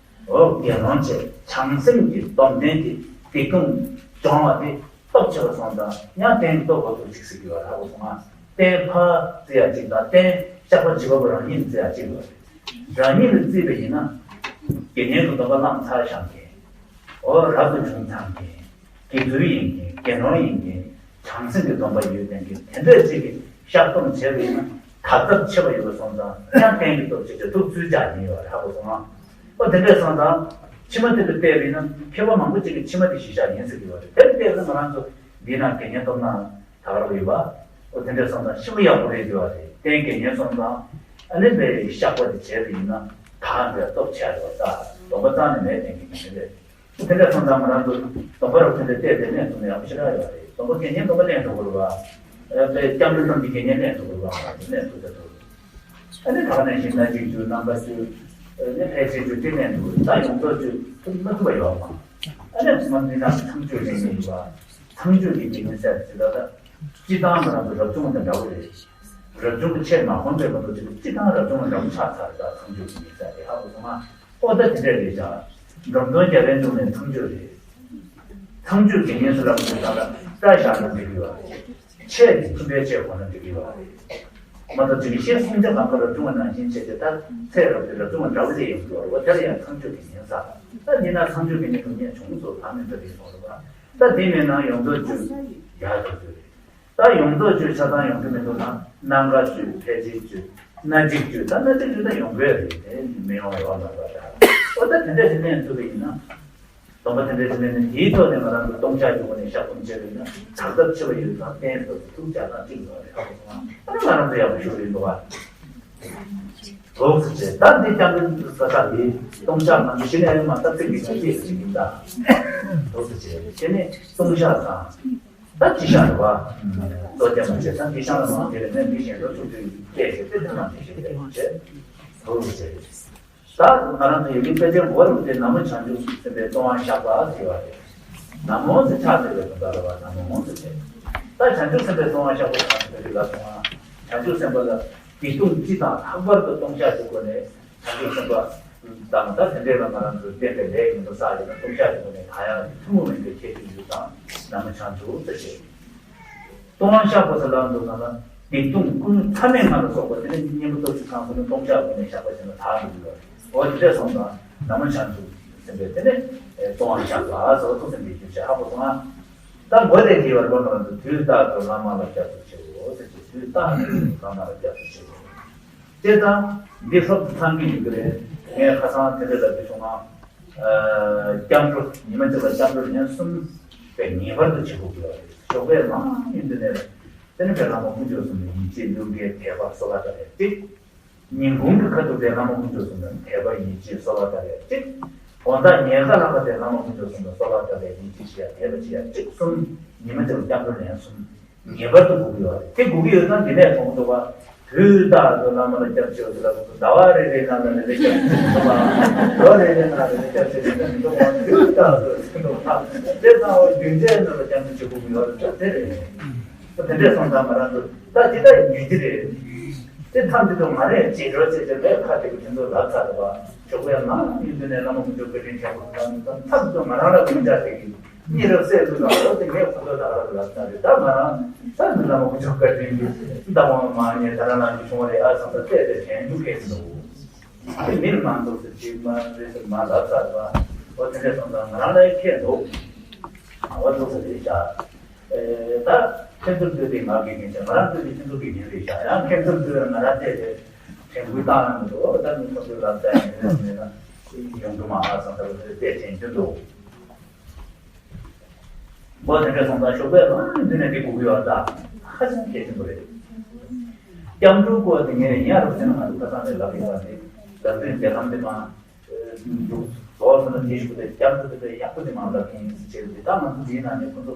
འོ་དགེ་སློང་བྱས་བྱང་སེམས་ཀྱི་སྡོམ་ལྡན་གྱི་ སྡིག་ལྟུང་སྦྱོང་བ་དེ་སྟོབས་ཆེ་བ་སོང་ཙང་ཡང་རྟེན་གྱི་སྟོབས་ཁོ་ཚོ་གཅིག་སྲིད་ཀྱི་བ་ལྷག་པ་སོང་ང་། རྟེན་ཕར་བརྩི་ཡ་གཅིག་དང་རྟེན་བཤགས་པ་བྱེད་པ་པོ་རང་ཉིད་བརྩི་ཡ་གཅིག་ལ། རང་ཉིད་ལ་བརྩིས་པ་ཡིན་ན་དགེ་བསྙེན་གྱི་སྡོམ་པ་བླངས་ཚར་བཞག་མཁན། འོ་རབ་ཏུ་བྱུང་ཚར་མཁན། དགེ་ཚུལ་ཡིན་མཁན། དགེ་སློང་ཡིན་མཁན། བྱང་སེམས་ཀྱི་སྡོམ་པ་ཡོད་མཁན་གྱི་དེ་འདྲ་ཅིག་གིས་བཤགས་སྡོམ་བྱས་པ་ཡིན་ན་དག་ཚབས་ཆེ་བ་ཡོད་པ་སོང་ཙང་ཡང་རྟེན་གྱི་སྟོབས་ཆེ་ཆེ་ཐུགས་ཚུལ་བྱ་ཉེས་ཡོད་རེད་ཧ་གོ་སོང་ང་། ཨོ་དེ་འདྲ་སོང་ཙང་ཕྱི་མ་དེ་ལ་བལྟས་པ་ཡིན་ན་མཁས་པ་མང་པོ་ཅིག་གིས་ཕྱི་མ་དེ་གཞི་བཞག་ཡིན་ཟེར་གྱི་ཡོད་རེད། དེ་ལ་བལྟས་ན་ང་རང་ཚོ་འདི་ན་དགེ་བསྙེན་སྡོམ་ན་ད་ག་རང་ཡོད་པ། ཨོ་དེ་འདྲ་སོང་ཙང་ཕྱི་མ་ཡག་པོ་རེད་ཡོད་རེད། རྟེན་དགེ་བསྙེན་སོང་ཙང་ཨ་ནི་དཔེ་བཤགས་པ་དེ་བྱས་པ་ཡིན་ན་དག་པའི་སྟོབས་ཆེ་རེད་བ། ད་སྡོམ་པ་རྩ་ནས་མེད་བསྟན་གྱི་མི་རེད། དེ་འདྲ་སོང་ཙང་ང་རང་ཚོ་སྡོམ་པ་རབ་མཐུན་དེ་བལྟས་ཏེ་ལེན་ཐུབ་ན་ཡག་པོ་ཞེ་དྲག་ཡོད་རེད། སྡོམ་པ་དགེ་བསྙེན་སྡོམ་པ་ལེན་ཐུབ་དགོས་རེད་བ། དཔེ་སྐྱབས་འགྲོ་རྣམས་ཀྱི་དགེ་བསྙེན་ལེན་ཐུབ་དགོས་རེད་བ། ང་ཚོ་ལེན་ཐུབ་ད་ཐུབ། ཨ་ནི་ད་ག་ནང་བཞིན་སྣ་གཅིག་བཅུ་རྣམ་པ་བཅུ། ཨ་ནི་ཕལ་ཆེར་བཅུ་དེ་ལེན་ཐུབ་ད་ཡོངས་རྫོགས་བཅུ་ཐུབ་མ་ཐུབ་པ་ཡོད་མ། ཨ་ནི་ང་འདི་ན་ཚངས་སྤྱོད་ལེན་ཡིན་བ། ཚངས་སྤྱོད་ཀྱི་དགེ་བསྙེན་ཟེར་ཅི་ད་ད། སྤྱི་བཏང་ང་རང་ཚོ་རབ་བྱུང་དང་འདྲ་བོ་རེད། རབ་བྱུང་གི་ཆེས་མ་འོངས་པའི་མ་གཏོགས་ཅིག་སྤྱི་བཏང་རབ་བྱུང་དང་འདྲ་བོ་ཆགས་ཚར་ད་ཚངས་སྤྱོད་ཀྱི་དགེ་བསྙེན་ཟེར་ཏེ་ཧ་གོ་སོང་ང་། ཨོ་ད་དེ་འདྲ་རེད་ཤག་འབྲོམ་སྟོན་རྒྱལ་བའི་འབྱུང་གནས་ཚངས་སྤྱོད་རེད། ཚངས་སྤྱོད་དགེ་བསྙེན་ཟེར་ལབ་དུས་ད་ལ་སྐྲ་བཞར་ན་འགྲིག་གི་ཡོད་རེད། ཆས་དེ་ཁྱིམ་པའི་ཆས་གོན་ན་འགྲིག་གི་ཡོད་རེད། མ་གཏོགས་དགེ་བཤེས་སུམ་བརྒྱ་གང་ག་རབ་བྱུང་བ་ནང་བཞིན་བྱས་ཏེ་ད་ཚེ་རབས་དེ་རབ་བྱུང་བ་འདྲ་བོ་ཅིག་ཡོང་གི་ཡོད་རེད་བ། དེ་ལ་ཡང་ཚངས་སྤྱོད་དགེ་བསྙེན་ཟེར། ད་འདི་ན་ཚངས་སྤྱོད་དགེ་བསྙེན་དུ་ངས་བྱུང་སོང་ད་མིན་ད་རེད་སོང་རེད་བ། ད་དེ་མིན་ན་ཡོངས་རྫོགས་བཅུ་ཡག་ཐུབ་ཚོད་རེད། ད་ཡོངས་རྫོགས་བཅུ་ཆ་ཚང་ཡོང་གི་མི་འདུག་ན་སྣ་འགའ་བཅུ་ཕལ་ཆེར་བཅུ་སྣ་གཅིག་བཅུ་ད་སྣ་གཅིག་བཅུ་ད་ཡོང་གི་རེད། དེ་མི་ཡོང་བའི་བར་མ་ལ་ད། ཨོ་ད་དེ་འདྲ་ཞིག་ལེན་ཐུབ་པ་ཡིན་ན། སྡོམ་པ་དེ་འདྲ་ཞིག་ལེན་ནས་དེའི་ཐོག་ནས་ང་རང་གི་ལྟུང་བཤགས་ཀྱི་སྒོ་ནས་བཤགས་སྡོམ་བྱས་པ་ཡིན་ན་དག་ཐབས་ཆེ་བ་ཡོད་ཙང་རྟེན་སོགས་ཐུགས་ཅག་དང་གཅིག་ལ་རེ་ཧ་གོ་སོང་ང་། ཨ་ནི་ང་རང་ཚོ་ཡག་པོ་ཞུ་གི་ཡིན་འདུག་བ། དོགས་སུ་བྱས་ད་འདི་སྐྱབས་མགོན་ས་ས་འདི་ལྟུང་བཤགས་ང་ཚོ་གཞི་ནས་ཡོད་མ་ཐག་ཚིག་གི་ཆ་ཤས་ཤིག་ཡིན་ད། དོགས་སུ་བྱས་དེ་ནས་ལྟུང་བཤགས་དང་། ད་ཅི་ཤག་རེད་བ། ལོ་རྒྱ་མ་བྱས་ཙང་འདི་ཤང་ལ་མང་དེ་རེད་མེད་མི་གཞན་ལ་ཐུག་དུས་སྐད་ཆ་དེ་དེ་མང་དེ་ཞིག་རེད་བྱས། དོགས་སུ་བྱས། ད་ང་རང་ཚོ་ཡི་གེ་དཔེ་ཆའི་མགོ་རུ་དེ་ན་མོ་བྱང་ཆུབ་སེམས་དཔའི་ལྟུང་བ་བཤགས་པ་ཟེར་བ་རེད། ན་མོ་ཟེར་ཕྱག་འཚལ་བའི་དོན་དག་ལ་བ་ན་མོ་ཟེར་བྱས། ད་བྱང་ཆུབ་སེམས་དཔའི་ལྟུང་བ་བཤགས་པ་གང་ཟེར་ལ་སོང་ང་། བྱང་ཆུབ་སེམས་དཔའ་ལ་སྡིག་ལྟུང་སྤྱི་དང་ལྷག་པར་དུ་ལྟུང་བཤགས་ཀྱི་སྒོ་ནས་བྱང་ཆུབ་སེམས་དཔའ་དང་ད་དེ་འདྲའི་ལ་ང་རང་ཚོས་བསྟན་པའི་ལས་ཡིན་པ་བསགས་ཡོད་ན་ལྟུང་བཤགས་ཀྱི་སྒོ་ནས་གང་ཡང་ཐུན་མོང་མིན་པའི་ཁྱད་ཆོས་ཡོད་ཙང་ན་མོ་བྱང་ཆུབ་ཟེར་བྱས། ལྟུང་བ་བཤགས་པ་ཟེར་ལབ་འདུག་ན་ལ་སྡིག་ལྟུང་ཀུན་ཐ་མལ་ལྔ་ལ་སོགས་པ་དེ་ནི་གཉེན་པོ་སྟོབས་བཅུ་ཚང་ཁོ་ནི་ལྟུང་བཤགས་སྒོ་ནས་བཤགས་པ་བྱས་ན་དག་འདུག་གི་རེད། འོ་དེ་འདྲ་སོང་ཙང་ན་མོ་བྱང་ཆུབ་སེམས་དཔའི་དེ་ནི་ལྟུང་བ་བཤགས་པ་ཟེར་བ་ཐུགས་སེམས་ཀྱི་རྒྱུད་བཤད་ཧ་གོ་སོང་ང་། ད་མགོ་དེ་དེའི་བར་པ་ང་རང་ཚོ་དུས་རྟག་ཏུ་བླ་མ་ལ་སྐྱབས་སུ་མཆིའོ་ཟེར་གྱི་དུས་རྟག་ཏུ་བླ་མ་ལ་སྐྱབས་སུ་མཆིའོ། དེ་དང་འདི་ཧྲོབ་ཏུ་ཚང་གི་ཡོད་ཀྱི་རེད། ངས་ཁ་སང་དེ་འདྲ་ལབ་དུས་སོང་ང་། སྐྱབས་འགྲོ་ཉི་མ་གཅིག་ལ་སྐྱབས་འགྲོ་ཉིན་གསུམ་པའི་ངེས་པར་དུ་བྱེད་དགོས་ཀྱི་རེད། ཞོགས་པའི་ལམ་ཡིན་དུས་ནས་དེ་ནི་བའི་བླ་མ་དཀོན་མཆོག་གསུམ་ལ་ཡིད་ཆེས་བློ་འགེལ་དད་པ་གསོལ་བ་བཏབ་པའི་གཅིག་ཉིན་གུང་གི་ཁ་ཐུག་པའི་བླ་མ་དཀོན་མཆོག་གསུམ་ལ་དད་པ་ཡིད་ཆེས་གསོལ་བ་བཏབ་པའི་གཅིག་དགོང་དག་ཉལ་ཁ་ལྷག་པ་དེ་བླ་མ་དཀོན་མཆོག་གསུམ་ལ་གསོལ་བ་བཏབ་པའི་ཡིད་ཆེས་བྱེད་ཡ་དད་པ་བྱེད་ཡ་གཅིག་གསུམ་ཉི་མ་གཅིག་ལ་སྐྱབས་འགྲོ་ལན་གསུམ། ངེས་པར་དུ་དགོས་ཀྱི་ཡོད་རེད། དེ་དགོས་ཀྱི་ཡོད་ཙང་འདི་ནས་མཐོང་གི་འདུག་བ། དུས་རྟག་ཏུ་བླ་མ་ལ་སྐྱབས་བཅོལ་ཟེར་ལབ་དུས་ཟླ་བ་རེ་རེའི་ནང་ལ་རེ་རེ་སྐྱབས་བཅོལ་འདུག་བ། ལོ་རེ་རེའི་ནང་ལ་རེ་རེ་སྐྱབས་བཅོལ་འདུག་བ། དུས་རྟག་ཏུ་ཟེར་འདུག་བ། དེ་ཚང་བ་རྒྱུན་ཆད་ནང་ལ་སྐྱབས་འཇུག་བྱེད་དགོས་ཀྱི་ཡོད་རེད། ད་དེ་རེད། ད་དེ་འདྲས་སོང་ཙང་ང་རང་ཚོ་ད་ཇི་ལྟར་ཡོད་ཀྱི་རེད། དེ་ཐམས་ཅད་དུ་ང་རས་བྱེད་རོགས་བྱེད་ཅེས་ལས་ཁ་དེ་གི་དེ་ཚོ་ལབ་ཚར་བ། ཞོགས་པའི་ངང་ཡིན་དུས་ནས་བླ་མ་དཀོན་མཆོག་བཀའ་དྲིན་ཆེན་པོ་དང་ཐམས་ཅད་དུ་ང་རང་ལ་ཀུན་ཀྱང་དེ་གི། གཉིད་རབ་སད་ལུས་དང་འོ་དེ་ངས་ཁོ་ཚོ་ད་ག་རང་ལ་ལབ་ཚར་རེད། ད་ང་རང་ས་ནི་བླ་མ་དཀོན་མཆོག་བཀའ་དྲིན་གྱིས་ད་དབང་མ་ཉེས་ད་རང་རང་གི་བྱུང་བ་རེད་ཨ་བསམ་ས་བལྟས་ཏེ་དྲན་རྒྱུ་ཁེལ་འདུག་དེ་མིར་མང་ཚོགས་སུ་ཅིག་མ་རེད་ཟེར་མ་ལབ་ཚར་བ་འོ་དེ་འདྲས་སོང་ཙང་ང་རང་ལ་ཁེལ་འདུག་འོ་འདུག་ས་རེད་ཤག་ད་ཁྱེད་ཚོར་ལྟོས་ཏེ་ང་དགེ་རྒན་བྱས་ང་རང་ལྟོས་ཏེ་ཁྱེད་ཚོ་དགེ་རྒན་རེད་ཤག་ཡང་ཁྱེད་ཚོར་ལྟོས་ང་རང་བལྟས་ཏེ་དྲན་སྐུལ་བཏང་ཡོང་གི་འདུག་ད་མི་ཁོ་ཚོའི་ལབ་ཚར་ཡིན་ན་མེད་ན་ཡོང་གི་མ་ཨ་བསམ་ད་བལྟས་དྲན་རྒྱུ་འདུག་འོ་དེ་འདྲ་སོང་ཙང་ཞོགས་པའི་ལམ་འདི་ནས་འགྲིག་དགོས་ཀྱི་ཡོད་ད། ཧ་ཅང་གལ་ཆེན་པོ་རེད། སྐྱབས་འགྲོའི་སྐོར་དེ་ངས་ཡིན་ཡང་རུ་ཟེར་ན་ང་ཚོ་ཁ་སང་ནས་ལབ་ཡོད་པ་རེད། ལམ་རིམ་རྒྱལ་ཁམས་འདི་མ་འདུག་ཟོག་ཟེར་ན་དེ་ཞུགས་ཏེ་སྐྱབས་འགྲོ་དེ་འདྲ་ཡག་པོ་དེ་མང་ལབ་མཁན་ཡིན་ཟེར་བྱས་ཏེ་ད་ང་ཚོ་འདིའི་ནང་ནས་ཁོ་ཚོ་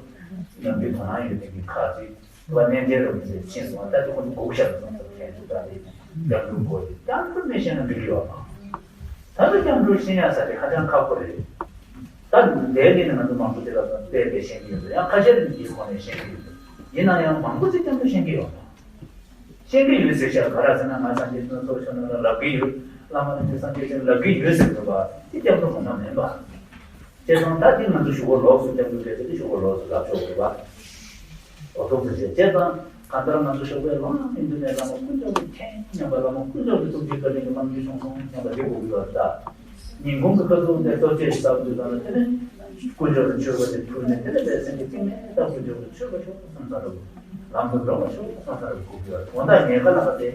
ནམ་རྒྱུན་དོ་སྣང་ཡོད་མཁན་གྱི་ཁག་ཅིག་ལ་གནས་མཇལ་རུ་ཕྱིན་སོང་བ་ད་དེ་ཁོ་ཚོ་སྒུག་བཞག་སོང་ཟེར་མཁན་ཚོ་ད་རེད། སྐྱབས་འགྲོའི་སྐོར་དེ་སྐྱབས་འགྲོ་མི་ཤེས་ན་འགྲིག་གི་ཡོད་མ་རེད། ད་ལྟ་སྐྱབས་འགྲོ་ཤེས་ཡ་ས་དེ་ཧ་ཅང་ཁག་པོ་རེད། ད་ལས་ཀྱི་ནང་དུ་མང་པོ་དེ་ལ་དཔེ་དེ་ཤེས་ཀྱི་ཡོད་ཡང་ཁ་ཤས་ནི་དེའི་ཁོངས་ནས་ཤེས་ཀྱི་ཡོད། ཡིན་ན་ཡང་མང་པོ་ཅིག་སྐྱབས་འགྲོ་ཤེས་ཀྱི་ཡོད་མ། ཤེས་ཀྱི་ཡོད་ཟེར་བྱ་ག་རེ་ཟེར་ན་ང་སངས་རྒྱས་བསྟན་འཛིན་ཚོགས་ཆེན་ནང་ལ་ལབ་ཀྱི་ཡོད། བླ་མ་རིན་པོ་ཆེ་སངས་རྒྱས་ཆེན་ལབ་ཀྱི་ཡོད་ཟེར་དགོས་པ་དེ་སྐྱབས་འགྲོ་ངོ་མ་མིན་པ། བྱས་ཙང་ད་དེ་ང་ཚོ་ཞུ་སྒོ་ལོགས་སུ་སྐྱབས་མགོན་རྒྱལ་མཚན་དེ་ཞུ་སྒོ་ལོགས་སུ་ལབ་ཆོག་གི་རེད་པ། འོ་ཐུགས་རྗེ་ཆེ། བྱས་ཙང་གང་ལྟར་ང་ཚོ་ཞོགས་པའི་ལམ་ཡིན་དུས་ནས་བླ་མ་དཀོན་མཆོག་གི་མཁྱེན་སྙམ་པ། བླ་མ་དཀོན་མཆོག་གི་ཐུགས་རྗེ་བཀའ་དྲིན་གྱིས་བླ་མ་འདི་བྱུང་སོང་སྙམ་པ་དེ་དགོས་ཀྱི་ཡོད་ད། ཉིན་གུང་གི་སྐབས་སུ་འདིར་གཏོ་བཅོས་ཤིག་བཏབ་དུས་ཙམ་ལ་དེ་ནས་དཀོན་མཆོག་ལ་མཆོད་པ་དེ་ཕུལ་ནས། དེ་ནས་པའི་སེམས་ཀྱི་གཏིང་ནས་ད་དཀོན་མཆོག་ལ་མཆོད་པ་ཤོག་བསམ་ས་རེད། ལམ་དུ་འགྲོ་བ་ཤོག་བསམ་ས་རེད། དགོས་ཀྱི་ཡོད། འོ་ད་ངས་ཁ་ལག་དེ་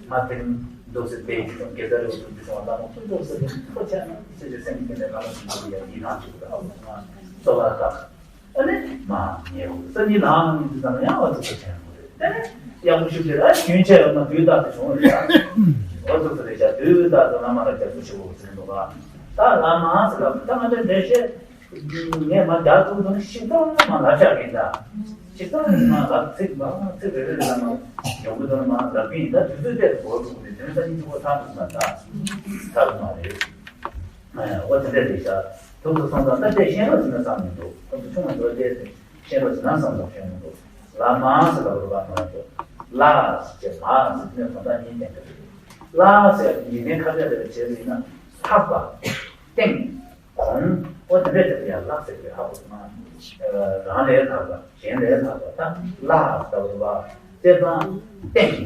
མ་དེ་རིང་འདུག་སེ་དེ་ཡིན་ཙང་དགེ་རྩ་རེ་བ་ཐུགས་རྗེ་ཆུང་བ། བླ་མ་དཀོན་མཆོག་ཟེར་ནས་ཐོ་ཆ་ན་ཟེར་གྱི་སེམས་ཀྱི་ནས་བླ་མ་ཞིག་འདུག་ཡ་ཡིད་རང་ཅིག་ད་ང་གསོལ་བ་བཏབ། ཨ་ནི་མ་ཉལ་བ་སང་ཉིན་ལངས་ནས་དུས་ཙམ་ཡང་བ་ཐུགས་ཆེན་པོ་རེད། དེ་ནས་ཡག་པོ་ཞིག་གིས་ཨ་རྒྱུན་ཆད་ཡོད་ན་དུས་རྟག་ཏུ་བྱུང་རེད་ཡ། འོ་ཐུགས་སུ་རེད་ཤག་དུས་རྟག་ཏུ་བླ་མ་ལ་རྒྱ་མཚོ་ཆེ་བོ་ཟེར་འདུག་ག་ད་བླ་མ་ཟེར་ལབ་ད་ང་ཚོའི་འགྲེལ་བཤད་ངས་མ་རྒྱག་ཐུབ་ཐུབ་ཤིག་ཙམ་མ་ལབ་ཤག་གིན་ད། ཤིག་ཙམ་མ་ལབ་ཚིག་མ་ཚིག་རེ་རེ་ལ་མ་ཡོང་གི་འདུག་ན་མ་ལབ་གིན་ད་དུས་ཚོད་དེ་གོ་ཐུབ་ནས་དེ་ནས་ད་ཉིན་གཅིག་པོ་ཐག་ཐུབ་ན་ད་ཐག་མ་རེད། འོ་དེ་འདྲ་རེད་ཤག་ཐུགས་སུ་སོང་ཙང་ད་དེ་ཤེས་རོགས་བྱེད་ན་བསམ་མི་འདུག་ཁོ་ཚོ་ཆུང་བ་འགྲོ་དེ་ཤེས་རོགས་བྱེད་ན་བསམ་བསམ་ཤེས་མི་འདུག་བླ་མ་ཟེར་ལབ་རུ་བ་མ་འདུག་ལ་ཟེར་མ་ཟེར་དེ་ནས་དོན་དག་གཉིས་ལྡན་གྱི་རེད། ལ་ཟེར་ཡིག་ཚན་ཁ་སྐད་ལ་བྱས་པ་ཡིན་ན་ལྷག་པ། སྟེང་། གོང་། འོ་དེ་འདྲ་དེ་ལ་ཡང་ལ་ཟེར་གྱི་ཧ་གོ་སོང་ང་། རང་ལས་ལྷག་པ་གཞན་ལས་ལྷག་པ་ད་ལ་ཟེར་བ་རུ་བ། བྱས་ཙང་སྟེང་།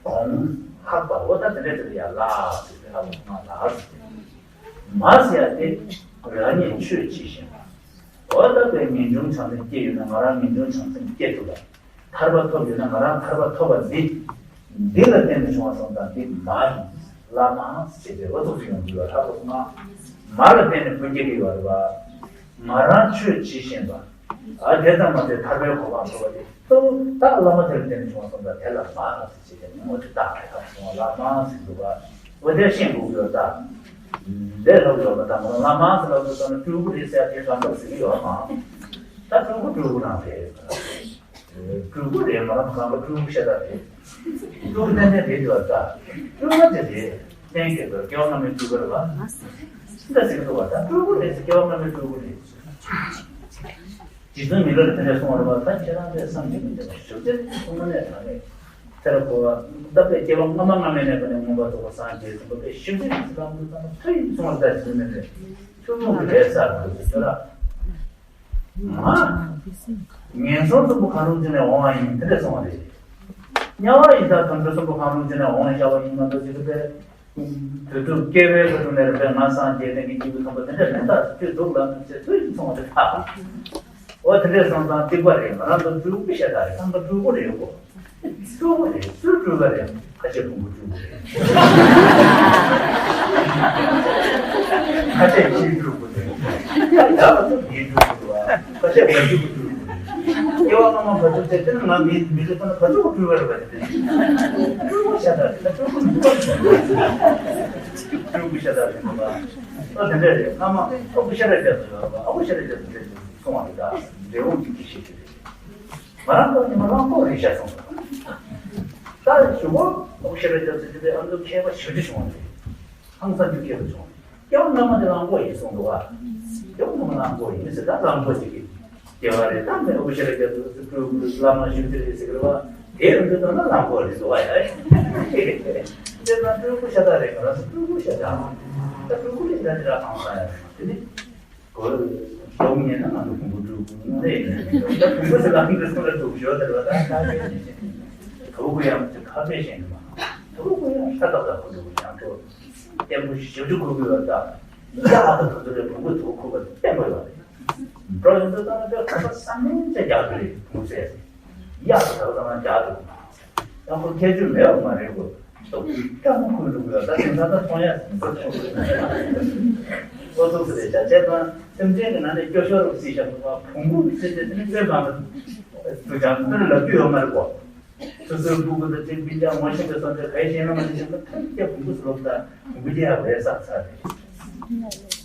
གོང་། ལྷག་པ། འོ་ད་དེ་འདྲ་དེ་ལ་ཡང་ལ་ཟེར་གྱི་ཧ་གོ་སོང་ང་། ལ་ཟེར་གྱི། མ་ཟེར་ཡ་དེ་རང་ཉིད་ཆོས་ཇི་བཞིན་པ། འོ་ད་དཔེ་ངེས་འབྱུང་བྱང་སེམས་སྐྱེས་ཡོད་ན་ང་རང་ངེས་འབྱུང་བྱང་སེམས་སྐྱེས་ཐུབ་པ། ཐར་པ་ཐོབ་ཡོད་ན་ང་རང་ཐར་པ་ཐོབ་པ་འདི། འདི་ལ་བརྟེན་ནས་བྱུང་བ་སོང་ཙང་འདི་མ་ཡིན། བླ་མ་ཟེར་ཏེ་འོ་ཐུགས་སུ་ཡོང་རྒྱུ་ཡོད་ཧ་གོ་སོང་ང་། མ་ལ་བརྟེན་ནས་ཀུན་སྐྱེ་གི་ཡོད་རེད་པ། ང་རང་ཆོས་ཇི་བཞིན་པ། ཨ་དེ་ཙམ་མ་ཟད་ཐར་པའི་གོ་འཕང་ཐོབ་པ་དེ་ཏུ་ད་བླ་མ་དེ་ལ་བརྟེན་ནས་བྱུང་བ་སོང་ཙང་དེ་ལ་མ་ཟེར་ཏེ་ངོ་དེ་བཏགས་པའི་ཧ་གོ་སོང་ང་། བླ་མ་ཟེར་འདུག་པ། འོ་དེ་ཤེས་དགོས་ཀྱི་ཡོད་ད། ལས་སློབ་ཡོད་པ་དང་བླ་མ་ཟེར་ལབ་དུས་ཙམ་ན་སྤྲུལ་སྐུ་རེད་ཟེར་ཡ་དེ་གང་ལྟར་ཟེར་གྱི་ཡོད་མ། ད་སྤྲུལ་སྐུ་སྤྲུལ་སྐུ་རང་རེད། སྤྲུལ་སྐུ་རེད་མ་རེད་གང་ལ་སྤྲུལ་སྐུ་ཤ་སྟག་རེད། སྤྲུལ་སྐུ་ཏན་ཏན་རེད་འདུག་ད། སྤྲུལ་སྐུ་དེ་རེད། གཏན་འཁེལ་བའི་སྐྱེ་བ་སྔ་མའི་སྤྲུལ་སྐུ་རེད་པ། འདི་ཟེར་གྱི་འདུག་པ། ད་སྤྲུལ་སྐུ་རེད་ཟེར་སྐྱེ་བ་སྔ་མའི་སྤྲུལ་སྐུ་རེད། རྗེ་བཙུན་མི་ལ་ལ་དེ་འདྲ་གསུངས་པ་རེད་པ། ད་ཁྱེད་རང་ཚོས་བསམ་གྱིས་མི་ཁྱབ་པ་ཞིག་དེ་གསུངས་ནས་དྲང་ནས་དེ་ལ་གོ་བ། ད་དཔེ་སྐྱེ་བ་སྔ་མ་སྔ་མའི་གནས་སྐབས་ནས་མངོན་པར་རྫོགས་པར་སངས་རྒྱས་ཟིན་པ་དཔེ་ཞིབ་ཅིག་ལ་མི་ཚང་མ་ཐུགས་ཡིད་ཚང་བར་ལྟ་ཞིག་མེད་པས་ཐུན་མོང་གི་ལས་བསགས་དགོས་ཟེར་ཁྱོད་ར། མ། ངན་སོང་གསུམ་པོ་གང་རུང་ཅིག་ནས་འོང་བ་ཡིན་དེ་འདྲ་གསུངས་པ་རེད། དམྱལ་བ་ཡི་དྭགས་དུད་འགྲོ་གསུམ་པོ་གང་རུང་ཅིག་ནས་འོང་བཞག་པ་ཡིན་མ་གཏོགས་ཅི་རེད་པས། དུས་དུས་སྐྱེ་བའི་སྐུ་གྲུབ་ནས་རིམ་པས་ང་སངས་རྒྱས་བསྟན་གྱི་སྐྱེས་བུ་ཐོབ་པ་དེ་འདྲ་མིན་ད་ཁྱོད་སྡུག་ལ་ནུབ་ཚེ་ཐུགས་ཡིད་ཚང་བ་དེ་ཐག་འོ་དེ་འདྲས་སོང་ཙང་སྡིག་པ་རེད། ང་རང་ཚོ་སྤྲུལ་སྐུ་ཤ་སྟག་རེད། ཁམས་པ་སྤྲུལ་སྐུ་རེད་གོ། སྤྲུལ་སྐུ་རེད། སུའི་སྤྲུལ་པ་རེད། ཁ་ཤས་བོན་པོ་སྤྲུལ་སྐུ་རེད། ཁ་ཤས་ཕྱིའི་སྤྲུལ་སྐུ་རེད། ཁ་ཤས་ཡག་ཚོ་འདིའི་སྤྲུལ་སྐུ་རེད། ཁ་ཤས་བོན་ཆུ་གི་སྤྲུལ་སྐུ་རེད། སྐྱེ་བ་སྔ་མ་བར་དུ་བྱས་དེ་ནི་ང་མི་མི་ཚེ་ཐོག་ན་བར་དུ་སྤྲུལ་པ་རེད་པ་དེ། སྤྲུལ་སྐུ་ཤ་སྟག་རེད། ད་སྤྲུལ་སྐུ་མི་སྤྲུལ་པ་རེད། སྤྲུལ་སྐུ་ཤ་སྟག་རེད་པ། ཨ་དེ་འདྲ་རེད། སྔ་མ་ཨ་ཁུ་ཤ་ར་རྒྱ་མཚོ་ཡོད་པ། ཨ་ཁུ་ཤ་ར་རྒྱ་མཚོ་རེད་གསུང་བ་རེད། ད་འབྲས་སྤུངས་ཀྱི་དགེ་བཤེས་ཅིག་རེད། ང་རང་ཚོ་ཉི་མ་གླང་པོ་རེད་ཤག་གསུངས་སོང་། ད་གཞུག་གུ་ཨ་ཁུ་ཤ་ར་རྒྱ་མཚོ་ཅིག་དེ་ཨ་མདོ་མཁས་པ་ཞེ་པོ་ཅིག་བྱུང་བ་རེད། ཧང་སང་རྒྱུ་སྐྱེས་པ་བྱུང་། སྐྱེ་བ་སྔ་མ་དེ་གླང་པོ་ཡིན་གསུངས་འདུག་ག་སྐྱེ་བ་སྔ་མ་གླང་པོ་ཡིན་ཟེར། ད་གླང་པོ་ཅིག་གི་སྐྱེ་བ་རེད། ད་མི་ཨ་ཁུ་ཤ་ར་རྒྱ་མཚོ་སྤྲུལ་སྐུ་བླ་མ་ཞུ་དེ་རེད་ཟེར་གི་རེད་བ། དེ་རུ་འདི་ལྟ་ན་གླང་པོ་རེད་འདུག་ག་ཡ། དེ་ན་སྤྲུལ་སྐུ་ཤ་སྟག་རེད། ང་རང་ཚོ་སྤྲུལ་སྐུ་ཤ་སྟག་རེད། ད་སྤྲུལ་སྐུ་རེད། ད་དེ་ར་ཧང་སང་ཡ་རེད། དེ་ནི། གོ། སྡོམ་ཉན་ན་ང་ཚོ་བོན་པོ་སྤྲུལ་སྐུ་ནི་ད་བོན་པོ་ཟེར་ལ་འདི་ཚོ་ལ་སྡུག་ཤོས་དེ་རེད་བ། ད་ཁ་ཤས་ཤིག་དུ་གུ་ཡང་ཁ་པས་ཤེས་ནི་མ། དུ་གུ་ཡང་ཤ་སྟག་སྟག་གོ་འདུག་ཡང་ཁོ་བརྟན་པོ་ཞེ་པོ་ཅིག་གོ་དགོས་པ་ད། ཡག་ཏུ་དུ་ཚོ་ལས་བོན་པོ་དུ་གུ་གོ་བ་བརྟན་པོ་ཡོད་རེད། འགྲོ་ཡོང་དུས་ད་ནི་ཁ་པ་བསམ་མིན་ཅིག་རྒྱག་གི་རེད་བོན་ཟེར། ཡག་ཏུ་དུ་ཚོ་ལ་རྒྱག་དགོས། ཡང་ཁོ་ཁྱད་ཆོས་མེད་པ་མ་རེད་གོ། སྟོབས་ཀྱིས་སྐྲ་མོ་ཁུར་འགྲོ་དགོས་ལ། ད་དེང་སང་ད་མཐོང་ཡ་ཟིན་པ་ཐོག་ཨོ་ཐུགས་སུ་རེད་བྱ་བྱས་ཙང་སེམས་ཅན་གྱི་ནང་ནས་སྐྱོ་ཤོས་རུ་སྲིད་ཤག་པ་བོང་བུ་ཟེར་ཏེ་དེ་ནི་དཔེ་མང་པོ་དུ་ཀྱང་དཔེར་ལབ་རྒྱུ་ཡོད་མ་རེད་གོ། སོ་སོའི་སྤུ་གུ་དང་གཅིག་སྤུན་ཀྱག་ངོ་ཤེས་པའི་སོ་འདྲ་གལ་ཞེ་ན་མ་ནི་ཞིག་ད་ཐམས་ཅད་བོང་བུ་སུ་ལོག་ད་བོང་བུ་ཅི་ཡག་པོ་རེད་བསམ་ཚར་རེད།